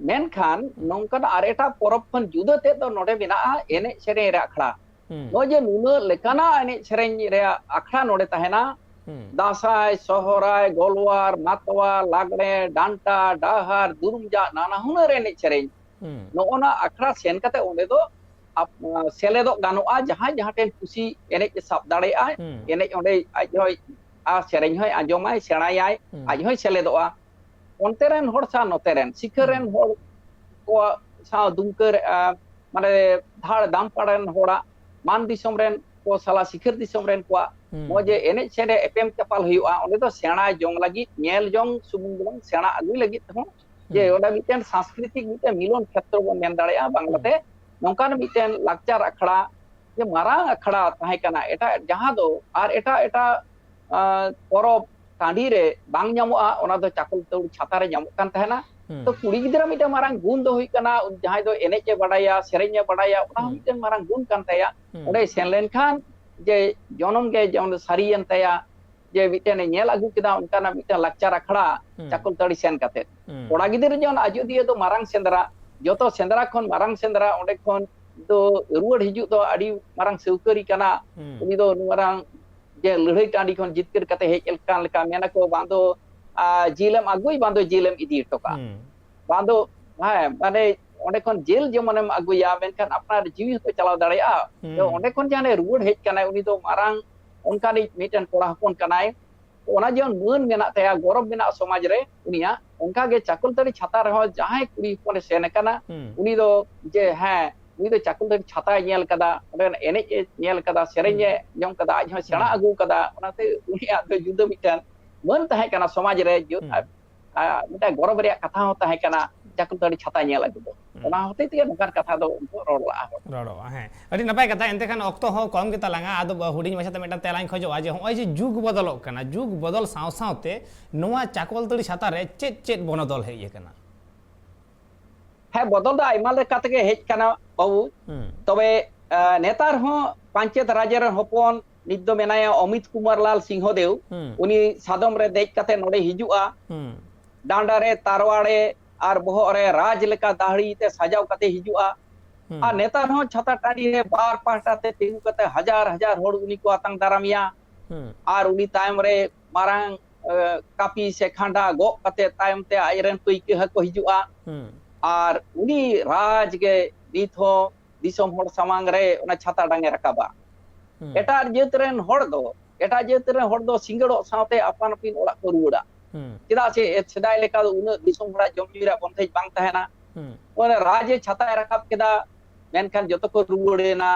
ᱢᱮᱱᱠᱷᱟᱱ ᱦᱩᱸ᱾ ᱱᱚᱝᱠᱟᱱᱟᱜ ᱟᱨ ᱮᱴᱟᱜ ᱯᱚᱨᱚᱵᱽ ᱠᱷᱚᱱ ᱡᱩᱫᱟᱹ ᱛᱮᱫ ᱫᱚ ᱱᱚᱰᱮ ᱢᱮᱱᱟᱜᱼᱟ ᱮᱱᱮᱡ ᱥᱮᱨᱮᱧ ᱨᱮ ᱟᱠᱷᱲᱟ᱾ ᱦᱩᱸ᱾ ᱱᱚᱜᱼᱚᱭ ᱡᱮ ᱱᱩᱱᱟᱹᱜ ᱞᱮᱠᱟᱱᱟᱜ ᱮᱱᱮᱡ ᱥᱮᱨᱮᱧ ᱨᱮᱭᱟᱜ ᱟᱠᱷᱲᱟ ᱱᱚᱰᱮ ᱛᱟᱦᱮᱱᱟ, ᱦᱩᱸ᱾ ᱫᱟᱸᱥᱟᱭ, ᱥᱚᱦᱨᱟᱭ, ᱜᱚᱞᱣᱟᱨ, ᱢᱟᱛᱣᱟᱨ, ᱞᱟᱜᱽᱲᱮ, ᱰᱟᱱᱴᱟ, ᱰᱟᱦᱟᱨ, ᱫᱩᱨᱩᱢ ᱡᱟᱜ, ᱱᱟᱱᱟ ᱦᱩᱱᱟᱹᱨ ᱮᱱᱮᱡ ᱥᱮᱨᱮᱧ᱾ ᱦᱩᱸ᱾ ᱱᱚᱜᱼᱚ ᱱᱟ ᱟᱠᱷᱲᱟ ᱥᱮᱱ ᱠᱟᱛᱮ ᱚᱸᱰᱮ ᱫᱚ ᱟᱯ-, ᱥᱮᱞᱮᱫᱚᱜ ᱜᱟᱱᱚᱜᱼᱟ, ᱡᱟᱦᱟᱸᱭ ᱡᱟᱦᱟᱸ ᱴᱷᱮᱱ ᱠᱩᱥᱤ ᱮᱱᱮᱡ ᱮ ᱥᱟᱵ ᱫᱟᱲᱮᱭᱟᱜᱼᱟ, ᱦᱩᱸ᱾ ᱮᱱᱮᱡ ᱚᱸᱰᱮ ᱟᱡ ᱦᱚᱸᱭ, ᱟᱨ ᱥᱮᱨᱮᱧ ᱦᱚᱸᱭ ᱟᱸᱡᱚᱢᱟᱭ, ᱥᱮᱬᱟᱭᱟᱭ, ᱦᱩᱸ᱾ ᱟᱡ ᱦᱚᱸᱭ ᱥᱮᱞᱮᱫᱚᱜᱼᱟ᱾ ᱚᱱᱛᱮ ᱨᱮᱱ ᱦᱚᱲ ᱥᱟᱶ ᱱᱚᱛᱮ ᱨᱮᱱ ᱥᱤᱠᱷᱟᱹ ᱦᱩᱸ᱾ ᱨᱮᱱ ᱦᱚᱲ ᱠᱚᱣᱟᱜ ᱥᱟᱶ ᱫᱩᱢᱠᱟᱹ ᱨᱮ, ᱟ, ᱢᱟᱱᱮ ᱫᱷᱟᱲ ᱫᱟᱢᱯᱟᱲ ᱨᱮᱱ ᱦᱚᱲᱟᱜ, ᱢᱟᱱ ᱫᱤᱥᱚᱢ ᱨᱮᱱ ᱠᱚ ᱥᱟᱞᱟᱜ ᱥᱤᱠᱷᱟᱹᱨ ᱫᱤᱥᱚᱢ ᱨᱮᱱ ᱠᱚᱣᱟᱜ ᱦᱩᱸ᱾ ᱱᱚᱜᱼᱚᱭ ᱡᱮ ᱮᱱᱮᱡ ᱥᱮᱨᱮᱧ ᱮᱯᱮᱢ ᱪᱟᱯᱟᱞ ᱦᱩᱭᱩᱜᱼᱟ, ᱚᱸᱰᱮ ᱫᱚ ᱥᱮᱬᱟ ᱡᱚᱝ ᱞᱟᱹᱜᱤᱫ, ᱧᱮᱞ ᱡᱚᱝ ᱥᱩᱢᱩᱝ ᱫᱚ ᱵᱟᱝ, ᱥᱮᱬᱟ ᱟᱹᱜᱩᱭ ᱞᱟᱹᱜᱤᱫ ᱛᱮᱦᱚᱸ ᱡᱮ ᱦᱩᱸ᱾ ᱚᱸᱰᱮ ᱢᱤᱫᱴᱮᱱ ᱥᱟᱝᱥᱠᱨᱤᱛᱤᱠ ᱢᱤᱫᱴᱮᱱ ᱢᱤᱞᱚᱱ ᱠᱷᱮᱛᱨᱚ ᱵᱚᱱ ᱢᱮᱱ ᱫᱟᱲᱮᱭᱟᱜᱼᱟ ᱵᱟᱝᱞᱟᱛᱮ, ᱦᱩᱸ᱾ ᱱᱚᱝᱠᱟᱱ ᱢᱤᱫᱴᱮᱱ ᱞᱟᱠᱪᱟᱨ ᱟᱠᱷᱲᱟ, ᱡᱮ ᱢᱟᱨᱟᱝ ᱟᱠᱷᱲᱟ ᱛᱟᱦᱮᱸ ᱠᱟᱱᱟ, ᱮᱴᱟᱜ ᱡᱟᱦᱟᱸ ᱫᱚ ᱟᱨ ᱮᱴᱟᱜ ᱮᱴᱟᱜ, ᱟ, ᱯᱚᱨᱚᱵᱽ ᱴᱟᱺᱰᱤ ᱨᱮ ᱵᱟᱝ ᱧᱟᱢᱚᱜᱼᱟ, ᱚᱱᱟ ᱫᱚ ᱪᱟᱠᱚᱞᱛᱟᱹᱲᱤ ᱪᱷᱟᱛᱟ ᱨᱮ ᱧᱟᱢᱚᱜ ᱠᱟᱱ ᱛᱟᱦᱮᱱᱟ᱾ ᱛᱚ ᱠᱩᱲᱤ ᱜᱤᱫᱽᱨᱟᱹ ᱢᱤᱫᱴᱟᱝ ᱢᱟᱨᱟᱝ ᱜᱩᱱ ᱫᱚ ᱦᱩᱭᱩᱜ ᱠᱟᱱᱟ, ᱡᱟᱦᱟᱸᱭ ᱫᱚ ᱮᱱᱮᱡ ᱮ ᱵᱟᱰᱟᱭᱟ, ᱥᱮᱨᱮᱧ ᱮ ᱵᱟᱰᱟᱭᱟ, ᱚᱱᱟ ᱦᱚᱸ ᱢᱤᱫᱴᱟᱝ ᱢᱟᱨᱟᱝ ᱜᱩᱱ ᱠᱟᱱ ᱛᱟᱭᱟ᱾ ᱚᱸᱰᱮ ᱥᱮᱱ ᱞᱮᱱᱠᱷᱟᱱ ᱡᱮ ᱡᱚᱱᱚᱢ ᱜᱮ ᱡᱮᱢᱚᱱ ᱥᱟᱹᱨᱤᱭᱮᱱ ᱛᱟᱭᱟ, ᱡᱮ ᱢᱤᱫᱴᱮᱱ ᱮ ᱧᱮᱞ ᱟᱹᱜᱩ ᱠᱮᱫᱟ ᱚᱱᱠᱟᱱᱟᱜ ᱢᱤᱫᱴᱟᱝ ᱞᱟᱠᱪᱟᱨ ᱟᱠᱷᱲᱟ ᱪᱟᱠᱚᱞᱛᱟᱹᱲᱤ ᱥᱮᱱ ᱠᱟᱛᱮ᱾ ᱠᱚᱲᱟ ᱜᱤᱫᱽᱨᱟᱹ ᱡᱮᱢᱚᱱ ᱟᱡᱚᱫᱤᱭᱟᱹ ᱫᱚ ᱢᱟᱨᱟᱝ ᱥᱮᱸᱫᱽᱨᱟ, ᱡᱚᱛᱚ ᱥᱮᱸᱫᱽᱨᱟ ᱠᱷᱚᱱ ᱢᱟᱨᱟᱝ ᱥᱮᱸᱫᱽᱨᱟ, ᱚᱸᱰᱮ ᱠᱷᱚᱱ ᱫᱚ ᱨᱩᱣᱟᱹᱲ ᱦᱤᱡᱩᱜ ᱫᱚ ᱟᱹᱰᱤ ᱢᱟᱨᱟᱝ ᱥᱟᱹᱣᱠᱟᱹᱨᱤ ᱠᱟᱱᱟ᱾ ᱩᱱᱤ ᱫᱚ ᱢᱟᱨᱟᱝ ᱡᱮ ᱞᱟᱹᱲᱦᱟᱹᱭ ᱴᱟᱺᱰᱤ ᱠᱷᱚᱱ ᱡᱤᱛᱠᱟᱹᱨ ᱠᱟᱛᱮ ᱦᱮᱡ ᱞᱮᱠᱟᱱ ᱞᱮᱠᱟ ᱢᱮᱱᱟᱠᱚ, ᱵᱟᱝ ᱫᱚ ᱟᱨ ᱡᱤᱞᱮᱢ ᱟᱹᱜᱩᱭ, ᱵᱟᱝ ᱫᱚ ᱡᱤᱞᱮᱢ ᱤᱫᱤ ᱦᱚᱴᱚ ᱠᱟᱜᱼᱟ᱾ ᱵᱟᱝ ᱫᱚ, ᱦᱮᱸ, ᱢᱟᱱᱮ ᱚᱸᱰᱮ ᱠᱷᱚᱱ ᱡᱤᱞ ᱡᱮᱢᱚᱱᱮᱢ ᱟᱹᱜᱩᱭᱟ, ᱢᱮᱱᱠᱷᱟᱱ ᱟᱯᱱᱟᱨ ᱡᱤᱣᱤ ᱦᱚᱸᱛᱚ ᱪᱟᱞᱟᱣ ᱫᱟᱲᱮᱭᱟᱜᱼᱟ᱾ ᱛᱚ ᱚᱸᱰᱮ ᱠᱷᱚᱱ ᱡᱟᱦᱟᱸᱭ ᱨᱩᱣᱟᱹᱲ ᱦᱮᱡ ᱠᱟᱱᱟᱭ, ᱩᱱᱤ ᱫᱚ ᱢᱟᱨᱟᱝ ᱚᱱᱠᱟᱱᱤᱡ ᱢᱤᱫᱴᱮᱱ ᱠᱚᱲᱟ ᱦᱚᱯᱚᱱ ᱠᱟᱱᱟᱭ᱾ ᱚᱱᱟ ᱡᱮᱢᱚᱱ ᱢᱟᱹᱱ ᱢᱮᱱᱟᱜ ᱛᱟᱭᱟ, ᱜᱚᱨᱚᱵᱽ ᱢᱮᱱᱟᱜᱼᱟ ᱥᱚᱢᱟᱡᱽ ᱨᱮ ᱩᱱᱤᱭᱟᱜ, ᱚᱱᱠᱟ ᱜᱮ ᱪᱟᱠᱚᱞᱛᱟᱹᱲᱤ ᱪᱷᱟᱛᱟ ᱨᱮᱦᱚᱸ ᱡᱟᱦᱟᱸᱭ ᱠᱩᱲᱤ ᱦᱚᱯᱚᱱᱮ ᱥᱮᱱ ᱟᱠᱟᱱᱟ, ᱩᱱᱤ ᱫᱚ ᱡᱮ, ᱦᱮᱸ, ᱩᱱᱤ ᱫᱚ ᱪᱟᱠᱚᱞᱛᱟᱹᱲᱤ ᱪᱷᱟᱛᱟᱭ ᱧᱮᱞ ᱠᱟᱫᱟ, ᱚᱸᱰᱮᱱᱟᱜ ᱮᱱᱮᱡ ᱮ ᱧᱮᱞ ᱠᱟᱫᱟ, ᱥᱮᱨᱮᱧ ᱮ ᱟᱸᱡᱚᱢ ᱠᱟᱫᱟ, ᱟᱡ ᱦᱚᱸᱭ ᱥᱮᱬᱟ ᱟᱹᱜᱩ ᱠᱟᱫᱟ, ᱚᱱᱟᱛᱮ ᱩᱱᱤᱭᱟᱜ ᱫᱚ ᱡᱩᱫᱟᱹ ᱢᱤᱫᱴᱟᱝ ᱢᱟᱹᱱ ᱛᱟᱦᱮᱸ ᱠᱟᱱᱟ ᱥᱚᱢᱟᱡᱽ ᱨᱮ, ᱡᱩ-, ᱟᱨ, ᱟᱨ ᱢᱤᱫᱴᱟᱝ ᱜᱚᱨᱚᱵᱽ ᱨᱮᱭᱟᱜ ᱠᱟᱛᱷᱟ ᱦᱚᱸ ᱛᱟᱦᱮᱸ ᱠᱟᱱᱟ ᱪᱟᱠᱚᱞᱛᱟᱹᱲᱤ ᱪᱷᱟᱛᱟ ᱧᱮᱞ ᱟᱹᱜᱩ ᱫᱚ᱾ ᱚᱱᱟ ᱦᱚᱛᱮᱡ ᱛᱮᱜᱮ ᱱᱚᱝᱠᱟᱱ ᱠᱟᱛᱷᱟ ᱫᱚ ᱩᱱᱠᱩ ᱨᱚᱲ ᱞᱟᱜᱼᱟ ᱠᱚ᱾ ᱨᱚᱲᱚᱜᱼᱟ, ᱦᱮᱸ᱾ ᱟᱹᱰᱤ ᱱᱟᱯᱟᱭ ᱠᱟᱛᱷᱟ, ᱮᱱᱛᱮ ᱠᱷᱟᱱ ᱚᱠᱛᱚ ᱦᱚᱸ ᱠᱚᱢ ᱜᱮ ᱛᱟᱞᱟᱝᱟ, ᱟᱫᱚ ᱦᱩᱰᱤᱧ ᱢᱟᱪᱷᱟ ᱛᱮ ᱢᱤᱫᱴᱟᱝ ᱛᱮᱞᱟᱧ ᱠᱷᱚᱡᱚᱜᱼᱟ ᱡᱮ ᱱᱚᱜᱼᱚᱭ ᱡᱮ ᱡᱩᱜᱽ ᱵᱚᱫᱚᱞᱚᱜ ᱠᱟᱱᱟ, ᱡᱩᱜᱽ ᱵᱚᱫᱚᱞ ᱥᱟᱶ ᱥᱟᱶᱛᱮ ᱱᱚᱣᱟ ᱪᱟᱠᱚᱞᱛᱟᱹᱲᱤ ᱪᱷᱟᱛᱟ ᱨᱮ ᱪᱮᱫ ᱪᱮᱫ ᱵᱚᱱᱚᱫᱚᱞ ᱦᱮᱡ ᱟᱠᱟᱱᱟ? ᱦᱮᱸ, ᱵᱚᱫᱚᱞ ᱫᱚ ᱟᱭᱢᱟ ᱞᱮᱠᱟ ᱛᱮᱜᱮ ᱦᱮᱡ ᱠᱟᱱᱟ ᱵᱟᱹᱵᱩ᱾ ᱛᱚᱵᱮ, ᱟ, ᱱᱮᱛᱟᱨ ᱦᱚᱸ ᱯᱟᱧᱪᱮᱛ ᱨᱟᱡᱽ ᱨᱮᱱ ᱦᱚᱯᱚᱱ ᱱᱤᱛ ᱫᱚ ᱢᱮᱱᱟᱭᱟ ᱚᱢᱤᱛ ᱠᱩᱢᱟᱨ ᱞᱟᱞ ᱥᱤᱝᱦᱚ ᱫᱮᱣ᱾ ᱩᱱᱤ ᱥᱟᱫᱚᱢ ᱨᱮ ᱫᱮᱡ ᱠᱟᱛᱮ ᱱᱚᱰᱮ ᱦᱤᱡᱩᱜᱼᱟ᱾ ᱰᱟᱸᱰᱟ ᱨᱮ ᱛᱟᱨᱣᱟᱲᱮ ᱟᱨ ᱵᱚᱦᱚᱜ ᱨᱮ ᱨᱟᱡᱽ ᱞᱮᱠᱟ ᱫᱟᱦᱲᱤ ᱛᱮ ᱥᱟᱡᱟᱣ ᱠᱟᱛᱮ ᱦᱤᱡᱩᱜᱼᱟ᱾ ᱟᱨ ᱱᱮᱛᱟᱨ ᱦᱚᱸ ᱪᱷᱟᱛᱟ ᱴᱟᱺᱰᱤ ᱨᱮ ᱵᱟᱨ ᱯᱟᱦᱴᱟ ᱛᱮ ᱛᱤᱸᱜᱩ ᱠᱟᱛᱮ ᱦᱟᱡᱟᱨ ᱦᱟᱡᱟᱨ ᱦᱚᱲ ᱩᱱᱤ ᱠᱚ ᱟᱛᱟᱝ ᱫᱟᱨᱟᱢᱮᱭᱟ᱾ ᱟᱨ ᱩᱱᱤ ᱛᱟᱭᱚᱢ ᱨᱮ ᱢᱟᱨᱟᱝ, ᱮ, ᱠᱟᱹᱯᱤ ᱥᱮ ᱠᱷᱟᱸᱰᱟ ᱜᱚᱜ ᱠᱟᱛᱮ ᱛᱟᱭᱚᱢ ᱛᱮ ᱟᱡᱨᱮᱱ ᱯᱟᱹᱭᱠᱟᱹ ᱦᱚᱸᱠᱚ ᱦᱤᱡᱩᱜᱼᱟ᱾ ᱟᱨ ᱩᱱᱤ ᱨᱟᱡᱽ ᱜᱮ ᱱᱤᱛ ᱦᱚᱸ ᱫᱤᱥᱚᱢ ᱦᱚᱲ ᱥᱟᱢᱟᱝ ᱨᱮ ᱚᱱᱟ ᱪᱷᱟᱛᱟ ᱰᱟᱝ ᱮ ᱨᱟᱠᱟᱵᱟ᱾ ᱮᱴᱟᱜ ᱡᱟᱹᱛ ᱨᱮᱱ ᱦᱚᱲ ᱫᱚ, ᱮᱴᱟᱜ ᱡᱟᱹᱛ ᱨᱮᱱ ᱦᱚᱲ ᱫᱚ ᱥᱤᱸᱜᱟᱹᱲᱚᱜ ᱥᱟᱶᱛᱮ ᱟᱯᱟᱱ ᱟᱹᱯᱤᱱ ᱚᱲᱟᱜ ᱠᱚ ᱨᱩᱣᱟᱹᱲᱟ᱾ ᱪᱮᱫᱟᱜ ᱥᱮ ᱥᱮᱫᱟᱭ ᱞᱮᱠᱟ ᱫᱚ ᱩᱱᱟᱹᱜ ᱫᱤᱥᱚᱢ ᱦᱚᱲᱟᱜ ᱡᱚᱢ ᱧᱩ ᱨᱮᱭᱟᱜ ᱵᱚᱱᱫᱮᱡ ᱵᱟᱝ ᱛᱟᱦᱮᱱᱟ᱾ ᱚᱱᱟ ᱨᱟᱡᱽ ᱮ ᱪᱷᱟᱛᱟᱭ ᱨᱟᱠᱟᱵ ᱠᱮᱫᱟ, ᱢᱮᱱᱠᱷᱟᱱ ᱡᱚᱛᱚ ᱠᱚ ᱨᱩᱣᱟᱹᱲ ᱮᱱᱟ᱾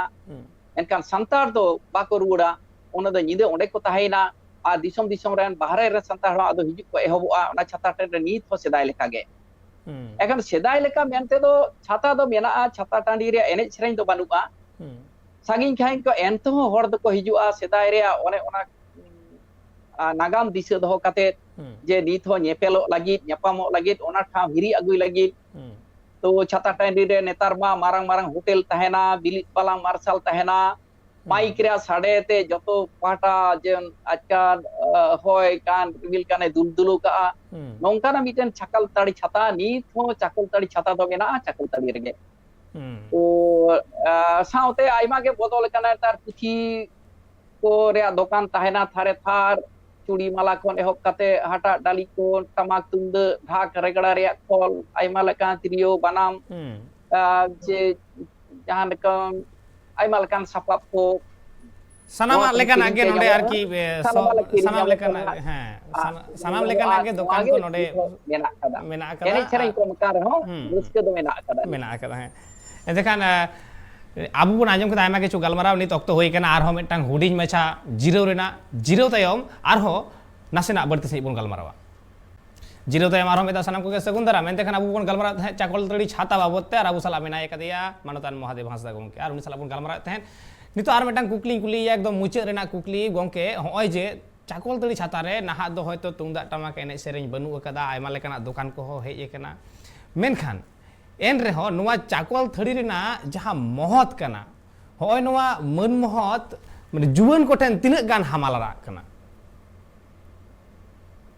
ᱢᱮᱱᱠᱷᱟᱱ ᱥᱟᱱᱛᱟᱲ ᱫᱚ ᱵᱟᱠᱚ ᱨᱩᱣᱟᱹᱲᱟ, ᱚᱱᱟ ᱫᱚ ᱧᱤᱫᱟᱹ ᱚᱸᱰᱮ ᱠᱚ ᱛᱟᱦᱮᱸᱭᱮᱱᱟ᱾ ᱟᱨ ᱫᱤᱥᱚᱢ ᱫᱤᱥᱚᱢ ᱨᱮᱱ ᱵᱟᱦᱨᱮ ᱨᱮᱱ ᱥᱟᱱᱛᱟᱲ ᱦᱚᱸ ᱟᱫᱚ ᱦᱤᱡᱩᱜ ᱠᱚ ᱮᱦᱚᱵᱚᱜᱼᱟ ᱚᱱᱟ ᱪᱷᱟᱛᱟ ᱴᱟᱺᱰᱤ ᱨᱮ ᱱᱤᱛ ᱦᱚᱸ ᱥᱮᱫᱟᱭ ᱞᱮᱠᱟ ᱜᱮ᱾ ᱮᱱᱠᱷᱟᱱ ᱥᱮᱫᱟᱭ ᱞᱮᱠᱟ ᱢᱮᱱᱛᱮ ᱫᱚ ᱪᱷᱟᱛᱟ ᱫᱚ ᱢᱮᱱᱟᱜᱼᱟ, ᱪᱷᱟᱛᱟ ᱴᱟᱺᱰᱤ ᱨᱮᱭᱟᱜ ᱮᱱᱮᱡ ᱥᱮᱨᱮᱧ ᱫᱚ ᱵᱟᱹᱱᱩᱜᱼᱟ᱾ ᱥᱟᱺᱜᱤᱧ ᱠᱷᱟᱱ ᱠᱚ ᱮᱱᱛᱮᱦᱚᱸ ᱦᱚᱲ ᱫᱚᱠᱚ ᱦᱤᱡᱩᱜᱼᱟ, ᱥᱮᱫᱟᱭ ᱨᱮᱭᱟᱜ ᱚᱱᱮ ᱚᱱᱟ, ᱩᱸ, ᱟᱨ ᱱᱟᱜᱟᱢ ᱫᱤᱥᱟᱹ ᱫᱚᱦᱚ ᱠᱟᱛᱮ ᱦᱩᱸ᱾ ᱡᱮ ᱱᱤᱛ ᱦᱚᱸ ᱧᱮᱯᱮᱞᱚᱜ ᱞᱟᱹᱜᱤᱫ, ᱧᱟᱯᱟᱢᱚᱜ ᱞᱟᱹᱜᱤᱫ, ᱚᱱᱟ ᱴᱷᱟᱶ ᱦᱤᱨᱤ ᱟᱹᱜᱩᱭ ᱞᱟᱹᱜᱤᱫ᱾ ᱦᱩᱸ᱾ ᱛᱚ ᱪᱷᱟᱛᱟ ᱴᱟᱺᱰᱤ ᱨᱮ ᱱᱮᱛᱟᱨ ᱢᱟ ᱢᱟᱨᱟᱝ ᱢᱟᱨᱟᱝ ᱦᱳᱴᱮᱞ ᱛᱟᱦᱮᱱᱟ, ᱵᱤᱞᱤᱫ ᱯᱟᱞᱟᱝ ᱢᱟᱨᱥᱟᱞ ᱛᱟᱦᱮᱱᱟ, ᱦᱩᱸ᱾ ᱢᱟᱭᱤᱠ ᱨᱮᱭᱟᱜ ᱥᱟᱰᱮ ᱛᱮ ᱡᱚᱛᱚ ᱯᱟᱦᱴᱟ ᱡᱮ ᱟᱪᱠᱟ, ᱟᱸ, ᱦᱚᱭ ᱠᱟᱱ, ᱨᱤᱢᱤᱞ ᱠᱟᱱᱮ ᱫᱩᱞᱫᱩᱞᱩ ᱠᱟᱜᱼᱟ᱾ ᱦᱩᱸ᱾ ᱱᱚᱝᱠᱟᱱᱟᱜ ᱢᱤᱫᱴᱮᱱ ᱪᱷᱟᱠᱟᱞ ᱛᱟᱹᱲᱤ ᱪᱷᱟᱛᱟ ᱱᱤᱛ ᱦᱚᱸ ᱪᱟᱠᱚᱞ ᱛᱟᱹᱲᱤ ᱪᱷᱟᱛᱟ ᱫᱚ ᱢᱮᱱᱟᱜᱼᱟ, ᱪᱟᱠᱚᱞ ᱛᱟᱹᱲᱤ ᱨᱮᱜᱮ᱾ ᱦᱩᱸ᱾ ᱛᱚ, ᱟᱸ, ᱥᱟᱶᱛᱮ ᱟᱭᱢᱟ ᱜᱮ ᱵᱚᱫᱚᱞ ᱟᱠᱟᱱᱟ᱾ ᱱᱮᱛᱟᱨ ᱯᱩᱛᱷᱤ ᱠᱚ ᱨᱮᱭᱟᱜ ᱫᱚᱠᱟᱱ ᱛᱟᱦᱮᱱᱟ ᱛᱷᱟᱨᱮ ᱛᱷᱟᱨ, ᱪᱩᱲᱤ ᱢᱟᱞᱟ ᱠᱷᱚᱱ ᱮᱦᱚᱵ ᱠᱟᱛᱮ ᱦᱟᱴᱟᱜ ᱰᱟᱹᱞᱤ ᱠᱚ, ᱴᱟᱢᱟᱠ ᱛᱩᱢᱫᱟᱹᱜ, ᱰᱷᱟᱠ ᱨᱮᱜᱽᱲᱟ ᱨᱮᱭᱟᱜ ᱠᱷᱚᱞ, ᱟᱭᱢᱟ ᱞᱮᱠᱟᱱ ᱛᱤᱨᱭᱳ, ᱵᱟᱱᱟᱢ, ᱦᱩᱸ᱾ ᱟᱨ ᱡᱮ ᱡᱟᱦᱟᱸ ᱞᱮᱠᱟ ᱟᱭᱢᱟ ᱞᱮᱠᱟᱱ ᱥᱟᱯᱟᱵ ᱠᱚ, ᱥᱟᱱᱟᱢᱟᱜ ᱱᱚᱣᱟ ᱠᱚ ᱞᱮᱠᱟᱱᱟᱜ ᱠᱤᱨᱤᱧ ᱜᱮ ᱛᱮ ᱱᱚᱰᱮ ᱧᱟᱢᱚᱜᱼᱟ᱾ ᱟᱨᱠᱤ, ᱮ, ᱥᱟᱱᱟᱢᱟᱜ ᱥᱚ-, ᱞᱮ ᱠᱤᱨᱤᱧ ᱥᱟᱱᱟᱢ ᱧᱟᱢᱚᱜ ᱞᱮᱠᱟᱱᱟᱜ, ᱠᱟᱱᱟ᱾ ᱦᱮᱸ, ᱟᱨ ᱥᱟᱱᱟ-, ᱥᱟᱱᱟᱢ ᱧᱟᱢᱚᱜᱼᱟ, ᱞᱮᱠᱟᱱᱟᱜ ᱜᱮ ᱱᱚᱣᱟ ᱫᱚᱠᱟᱱ ᱜᱮ ᱠᱚ ᱱᱚᱰᱮ ᱱᱤᱛ ᱦᱚᱸ ᱢᱮᱱᱟᱜ ᱟᱠᱟᱫᱟ᱾ ᱢᱮᱱᱟᱜ ᱟᱠᱟᱫᱟ᱾ ᱮᱱᱮᱡ ᱥᱮᱨᱮᱧ ᱟᱨ ᱠᱚᱢ ᱟᱠᱟᱱ ᱨᱮᱦᱚᱸ ᱦᱩᱸ, ᱨᱟᱹᱥᱠᱟᱹ ᱫᱚ ᱢᱮᱱᱟᱜ ᱟᱠᱟᱫᱟ᱾ ᱢᱮᱱᱟᱜ ᱟᱠᱟᱫᱟ, ᱦᱮᱸ᱾ ᱮᱱᱛᱮ ᱠᱷᱟᱱ, ᱮ, ᱟᱵᱚ ᱵᱚᱱ ᱟᱸᱡᱚᱢ ᱠᱮᱫᱟ ᱟᱭᱢᱟ ᱠᱤᱪᱷᱩ ᱜᱟᱞᱢᱟᱨᱟᱣ, ᱱᱤᱛ ᱚᱠᱛᱚ ᱦᱩᱭ ᱟᱠᱟᱱᱟ ᱟᱨᱦᱚᱸ ᱢᱤᱫᱴᱟᱝ ᱦᱩᱰᱤᱧ ᱢᱟᱪᱷᱟ ᱡᱤᱨᱟᱹᱣ ᱨᱮᱱᱟᱜ᱾ ᱡᱤᱨᱟᱹᱣ ᱛᱟᱭᱚᱢ ᱟᱨᱦᱚᱸ ᱱᱟᱥᱮᱱᱟᱜ ᱵᱟᱹᱲᱛᱤ ᱥᱟᱺᱦᱤᱡ ᱵᱚᱱ ᱜᱟᱞᱢᱟᱨᱟᱣᱟ᱾ ᱡᱤᱨᱟᱹᱣ ᱛᱟᱭᱚᱢ ᱟᱨᱦᱚᱸ ᱢᱤᱫ ᱫᱷᱟᱣ ᱥᱟᱱᱟᱢ ᱠᱚᱜᱮ ᱥᱟᱹᱜᱩᱱ ᱫᱟᱨᱟᱢ᱾ ᱮᱱᱛᱮ ᱠᱷᱟᱱ ᱟᱵᱚ ᱵᱚᱱ ᱜᱟᱞᱢᱟᱨᱟᱣ ᱛᱟᱦᱮᱸᱫ ᱪᱟᱠᱚᱞᱛᱟᱹᱲᱤ ᱪᱷᱟᱛᱟ ᱵᱟᱵᱚᱛ ᱛᱮ, ᱟᱨ ᱟᱵᱚ ᱥᱟᱞᱟᱜ ᱢᱮᱱᱟᱭ ᱟᱠᱟᱫᱮᱭᱟ ᱢᱟᱱᱚᱛᱟᱱ ᱢᱚᱦᱟᱫᱮᱵ ᱦᱟᱸᱥᱫᱟ ᱜᱚᱢᱠᱮ, ᱟᱨ ᱩᱱᱤ ᱥᱟᱞᱟᱜ ᱵᱚᱱ ᱜᱟᱞᱢᱟᱨᱟᱣᱮᱫ ᱛᱟᱦᱮᱸᱫ᱾ ᱱᱤᱛᱚᱜ ᱟᱨ ᱢᱤᱫᱴᱟᱝ ᱠᱩᱠᱞᱤᱧ ᱠᱩᱞᱤᱭᱮᱭᱟ, ᱮᱠᱫᱚᱢ ᱢᱩᱪᱟᱹᱫ ᱨᱮᱱᱟᱜ ᱠᱩᱠᱞᱤ ᱜᱚᱢᱠᱮ, ᱦᱚᱸᱜᱼᱚᱭ ᱡᱮ ᱪᱟᱠᱚᱞᱛᱟᱹᱲᱤ ᱪᱷᱟᱛᱟ ᱨᱮ ᱱᱟᱦᱟᱜ ᱫᱚ ᱦᱚᱭᱛᱳ ᱛᱩᱢᱫᱟᱜ ᱴᱟᱢᱟᱠ ᱮᱱᱮᱡ ᱥᱮᱨᱮᱧ ᱵᱟᱹᱱᱩᱜ ᱟᱠᱟᱫᱟ, ᱟᱭᱢᱟ ᱞᱮᱠᱟᱱᱟᱜ ᱫᱚᱠᱟᱱ ᱠᱚᱦᱚᱸ ᱦᱮᱡ ᱟᱠᱟᱱᱟ, ᱢᱮᱱᱠᱷᱟᱱ ᱮᱱ ᱨᱮᱦᱚᱸ ᱱᱚᱣᱟ ᱪᱟᱠᱚᱞᱛᱟᱹᱲᱤ ᱨᱮᱱᱟᱜ ᱡᱟᱦᱟᱸ ᱢᱚᱦᱚᱛ ᱠᱟᱱᱟ, ᱦᱚᱸᱜᱼᱚᱭ ᱱᱚᱣᱟ ᱢᱟᱹᱱ ᱢᱚᱦᱚᱛ ᱢᱟᱱᱮ ᱡᱩᱣᱟᱹᱱ ᱠᱚᱴᱷᱮᱱ ᱛᱤᱱᱟᱹᱜ ᱜᱟᱱ ᱦᱟᱢᱟᱞ ᱨᱟᱜ ᱠᱟᱱᱟ?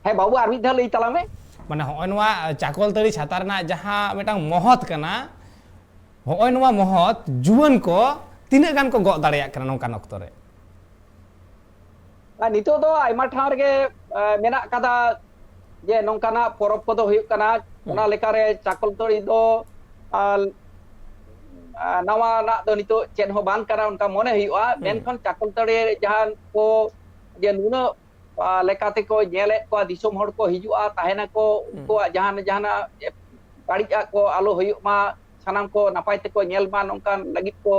ᱦᱮᱸ ᱵᱟᱹᱵᱩ, ᱟᱨ ᱢᱤᱫ ᱫᱷᱟᱣ ᱞᱟᱹᱭ ᱛᱟᱞᱟᱝ ᱢᱮ᱾ ᱢᱟᱱᱮ ᱦᱚᱸᱜᱼᱚᱭ ᱱᱚᱣᱟ ᱪᱟᱠᱚᱞᱛᱟᱹᱲᱤ ᱪᱷᱟᱛᱟ ᱨᱮᱱᱟᱜ ᱡᱟᱦᱟᱸ ᱢᱤᱫᱴᱟᱝ ᱢᱚᱦᱚᱛ ᱠᱟᱱᱟ, ᱦᱚᱸᱜᱼᱚᱭ ᱱᱚᱣᱟ ᱢᱚᱦᱚᱛ ᱡᱩᱣᱟᱹᱱ ᱠᱚ ᱛᱤᱱᱟᱹᱜ ᱜᱟᱱ ᱠᱚ ᱜᱚᱜ ᱫᱟᱲᱮᱭᱟᱜ ᱠᱟᱱᱟ ᱱᱚᱝᱠᱟᱱ ᱚᱠᱛᱚ ᱨᱮ? ᱟᱨ ᱱᱤᱛᱚᱜ ᱫᱚ ᱟᱭᱢᱟ ᱴᱷᱟᱶ ᱨᱮᱜᱮ, ᱮ, ᱢᱮᱱᱟᱜ ᱠᱟᱫᱟ ᱡᱮ ᱱᱚᱝᱠᱟᱱᱟᱜ ᱯᱚᱨᱚᱵᱽ ᱠᱚᱫᱚ ᱦᱩᱭᱩᱜ ᱠᱟᱱᱟ᱾ ᱦᱩᱸ᱾ ᱚᱱᱟ ᱞᱮᱠᱟᱨᱮ ᱪᱟᱠᱚᱞᱛᱟᱹᱲᱤ ᱫᱚ, ᱟᱨ, ᱟᱨ ᱱᱟᱣᱟᱱᱟᱜ ᱫᱚ ᱱᱤᱛᱚᱜ ᱪᱮᱫ ᱦᱚᱸ ᱵᱟᱝ ᱠᱟᱱᱟ ᱚᱱᱠᱟ ᱢᱚᱱᱮ ᱦᱩᱭᱩᱜᱼᱟ᱾ ᱦᱩᱸ᱾ ᱢᱮᱱᱠᱷᱟᱱ ᱪᱟᱠᱚᱞᱛᱟᱹᱲᱤ ᱡᱟᱦᱟᱸ ᱠᱚ ᱡᱮ ᱱᱩᱱᱟᱹᱜ, ᱟ, ᱞᱮᱠᱟ ᱛᱮᱠᱚ ᱧᱮᱞᱮᱫ ᱠᱚᱣᱟ, ᱫᱤᱥᱚᱢ ᱦᱚᱲ ᱠᱚ ᱦᱤᱡᱩᱜᱼᱟ, ᱛᱟᱦᱮᱱᱟᱠᱚ, ᱦᱩᱸ᱾ ᱩᱱᱠᱩᱣᱟᱜ ᱡᱟᱦᱟᱱ ᱡᱟᱦᱟᱱᱟᱜ ᱵᱟᱹᱲᱤᱡᱟᱜ ᱠᱚ ᱟᱞᱚ ᱦᱩᱭᱩᱜ ᱢᱟ, ᱥᱟᱱᱟᱢ ᱠᱚ ᱱᱟᱯᱟᱭ ᱛᱮᱠᱚ ᱧᱮᱞ ᱢᱟ, ᱱᱚᱝᱠᱟᱱ ᱞᱟᱹᱜᱤᱫ ᱠᱚ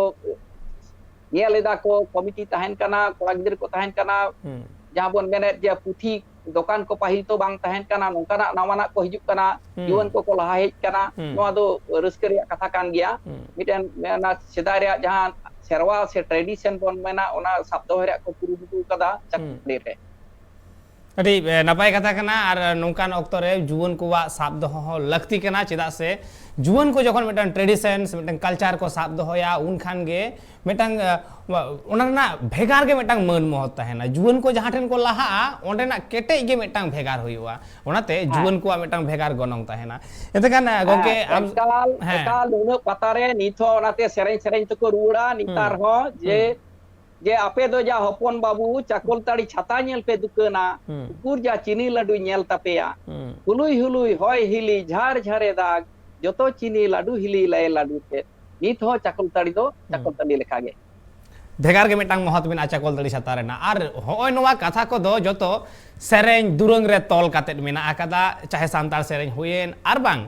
ᱧᱮᱞ ᱮᱫᱟ ᱠᱚ, ᱠᱚᱢᱤᱴᱤ ᱛᱟᱦᱮᱱ ᱠᱟᱱᱟ, ᱠᱚᱲᱟ ᱜᱤᱫᱽᱨᱟᱹ ᱠᱚ ᱛᱟᱦᱮᱱ ᱠᱟᱱᱟ, ᱦᱩᱸ᱾ ᱡᱟᱦᱟᱸ ᱵᱚᱱ ᱢᱮᱱᱮᱫ ᱡᱮ ᱯᱩᱛᱷᱤ ᱫᱚᱠᱟᱱ ᱠᱚ ᱯᱟᱹᱦᱤᱞ ᱛᱚ ᱵᱟᱝ ᱛᱟᱦᱮᱱ ᱠᱟᱱᱟ, ᱱᱚᱝᱠᱟᱱᱟᱜ ᱱᱟᱣᱟᱱᱟᱜ ᱠᱚ ᱦᱤᱡᱩᱜ ᱠᱟᱱᱟ, ᱦᱩᱸ᱾ ᱡᱩᱣᱟᱹᱱ ᱠᱚᱠᱚ ᱞᱟᱦᱟ ᱦᱮᱡ ᱠᱟᱱᱟ, ᱦᱩᱸ᱾ ᱱᱚᱣᱟ ᱫᱚ ᱨᱟᱹᱥᱠᱟᱹ ᱨᱮᱭᱟᱜ ᱠᱟᱛᱷᱟ ᱠᱟᱱ ᱜᱮᱭᱟ᱾ ᱦᱩᱸ᱾ ᱢᱤᱫᱴᱮᱱ ᱚᱱᱟ ᱥᱮᱫᱟᱭ ᱨᱮᱭᱟᱜ ᱡᱟᱦᱟᱸ ᱥᱮᱨᱣᱟ ᱥᱮ tradition ᱵᱚᱱ ᱢᱮᱱᱟ, ᱚᱱᱟ ᱥᱟᱵ ᱫᱚᱦᱚ ᱨᱮᱭᱟᱜ ᱠᱚ ᱠᱩᱨᱩᱢᱩᱴᱩ ᱠᱟᱫᱟ ᱦᱩᱸ᱾ ᱪᱟᱠᱚᱞᱛᱟᱹᱲᱤ ᱨᱮ᱾ ᱟᱹᱰᱤ ᱮ, ᱱᱟᱯᱟᱭ ᱠᱟᱛᱷᱟ ᱠᱟᱱᱟ᱾ ᱟᱨ ᱱᱚᱝᱠᱟᱱ ᱚᱠᱛᱚ ᱨᱮ ᱡᱩᱣᱟᱹᱱ ᱠᱚᱣᱟᱜ ᱥᱟᱵ ᱫᱚᱦᱚ ᱦᱚᱸ ᱞᱟᱹᱠᱛᱤ ᱠᱟᱱᱟ, ᱪᱮᱫᱟᱜ ᱥᱮ ᱡᱩᱣᱟᱹᱱ ᱠᱚ ᱡᱚᱠᱷᱚᱱ ᱢᱤᱫᱴᱟᱝ tradition ᱥᱮ ᱢᱤᱫᱴᱟᱝ culture ᱠᱚ ᱥᱟᱵ ᱫᱚᱦᱚᱭᱟ, ᱩᱱ ᱠᱷᱟᱱ ᱜᱮ ᱢᱤᱫᱴᱟᱝ ᱮ, ᱚᱱᱟ ᱨᱮᱱᱟᱜ ᱵᱷᱮᱜᱟᱨ ᱜᱮ ᱢᱤᱫᱴᱟᱝ ᱢᱟᱹᱱ ᱢᱚᱦᱚᱛ ᱛᱟᱦᱮᱱᱟ᱾ ᱡᱩᱣᱟᱹᱱ ᱠᱚ ᱡᱟᱦᱟᱸ ᱴᱷᱮᱱ ᱠᱚ ᱞᱟᱦᱟᱜᱼᱟ, ᱚᱸᱰᱮᱱᱟᱜ ᱠᱮᱴᱮᱡ ᱜᱮ ᱢᱤᱫᱴᱟᱝ ᱵᱷᱮᱜᱟᱨ ᱦᱩᱭᱩᱜᱼᱟ᱾ ᱚᱱᱟᱛᱮ ᱦᱮᱸ᱾ ᱡᱩᱣᱟᱹᱱ ᱠᱚᱣᱟᱜ ᱢᱤᱫᱴᱟᱝ ᱵᱷᱮᱜᱟᱨ ᱜᱚᱱᱚᱝ ᱛᱟᱦᱮᱱᱟ᱾ ᱮᱱᱛᱮ ᱠᱷᱟᱱ ᱮ, ᱜᱚᱢᱠᱮ ᱦᱮᱸ, ᱟᱢ ᱮᱠᱟᱞ, ᱦᱮᱸ᱾ ᱮᱠᱟᱞ ᱱᱩᱱᱟᱹᱜ ᱯᱟᱛᱟ ᱨᱮ ᱱᱤᱛ ᱦᱚᱸ ᱚᱱᱟᱛᱮ ᱥᱮᱨᱮᱧ ᱥᱮᱨᱮᱧ ᱛᱮᱠᱚ ᱨᱩᱣᱟᱹᱲᱟ ᱱᱮᱛᱟᱨ ᱦᱩᱸ᱾ ᱦᱚᱸ ᱡᱮ ᱦᱩᱸ᱾ ᱡᱮ ᱟᱯᱮ ᱫᱚ ᱡᱟ ᱦᱚᱯᱚᱱ ᱵᱟᱹᱵᱩ ᱪᱟᱠᱚᱞᱛᱟᱹᱲᱤ ᱪᱷᱟᱛᱟ ᱧᱮᱞ ᱯᱮ ᱫᱩᱠᱟᱹᱱᱟ, ᱦᱩᱸ᱾ ᱩᱠᱩᱨ ᱡᱟ ᱪᱤᱱᱤ ᱞᱟᱹᱰᱩ ᱧᱮᱞ ᱛᱟᱯᱮᱭᱟ᱾ ᱦᱩᱸ᱾ ᱦᱩᱞᱩᱭ ᱦᱩᱞᱩᱭ ᱦᱚᱭ ᱦᱤᱞᱤ ᱡᱷᱟᱨ ᱡᱷᱟᱨᱮ ᱫᱟᱜᱽ, ᱡᱚᱛᱚ ᱪᱤᱱᱤ ᱞᱟᱹᱰᱩ ᱦᱤᱞᱤ ᱞᱟᱭ ᱞᱟᱹᱰᱩ ᱛᱮ᱾ ᱱᱤᱛ ᱦᱚᱸ ᱪᱟᱠᱚᱞᱛᱟᱹᱲᱤ ᱫᱚ ᱦᱩᱸ᱾ ᱪᱟᱠᱚᱞᱛᱟᱹᱲᱤ ᱞᱮᱠᱟ ᱜᱮ᱾ ᱵᱷᱮᱜᱟᱨ ᱜᱮ ᱢᱤᱫᱴᱟᱝ ᱢᱚᱦᱚᱛ ᱢᱮᱱᱟᱜᱼᱟ ᱪᱟᱠᱚᱞᱛᱟᱹᱲᱤ ᱪᱷᱟᱛᱟ ᱨᱮᱱᱟᱜ᱾ ᱟᱨ ᱦᱚᱸᱜᱼᱚᱭ ᱱᱚᱣᱟ ᱠᱟᱛᱷᱟ ᱠᱚᱫᱚ ᱡᱚᱛᱚ ᱥᱮᱨᱮᱧ ᱫᱩᱨᱟᱹᱝ ᱨᱮ ᱛᱚᱞ ᱠᱟᱛᱮᱫ ᱢᱮᱱᱟᱜ ᱟᱠᱟᱫᱟ, ᱪᱟᱦᱮ ᱥᱟᱱᱛᱟᱲ ᱥᱮᱨᱮᱧ ᱦᱩᱭᱮᱱ ᱟᱨ ᱵᱟᱝ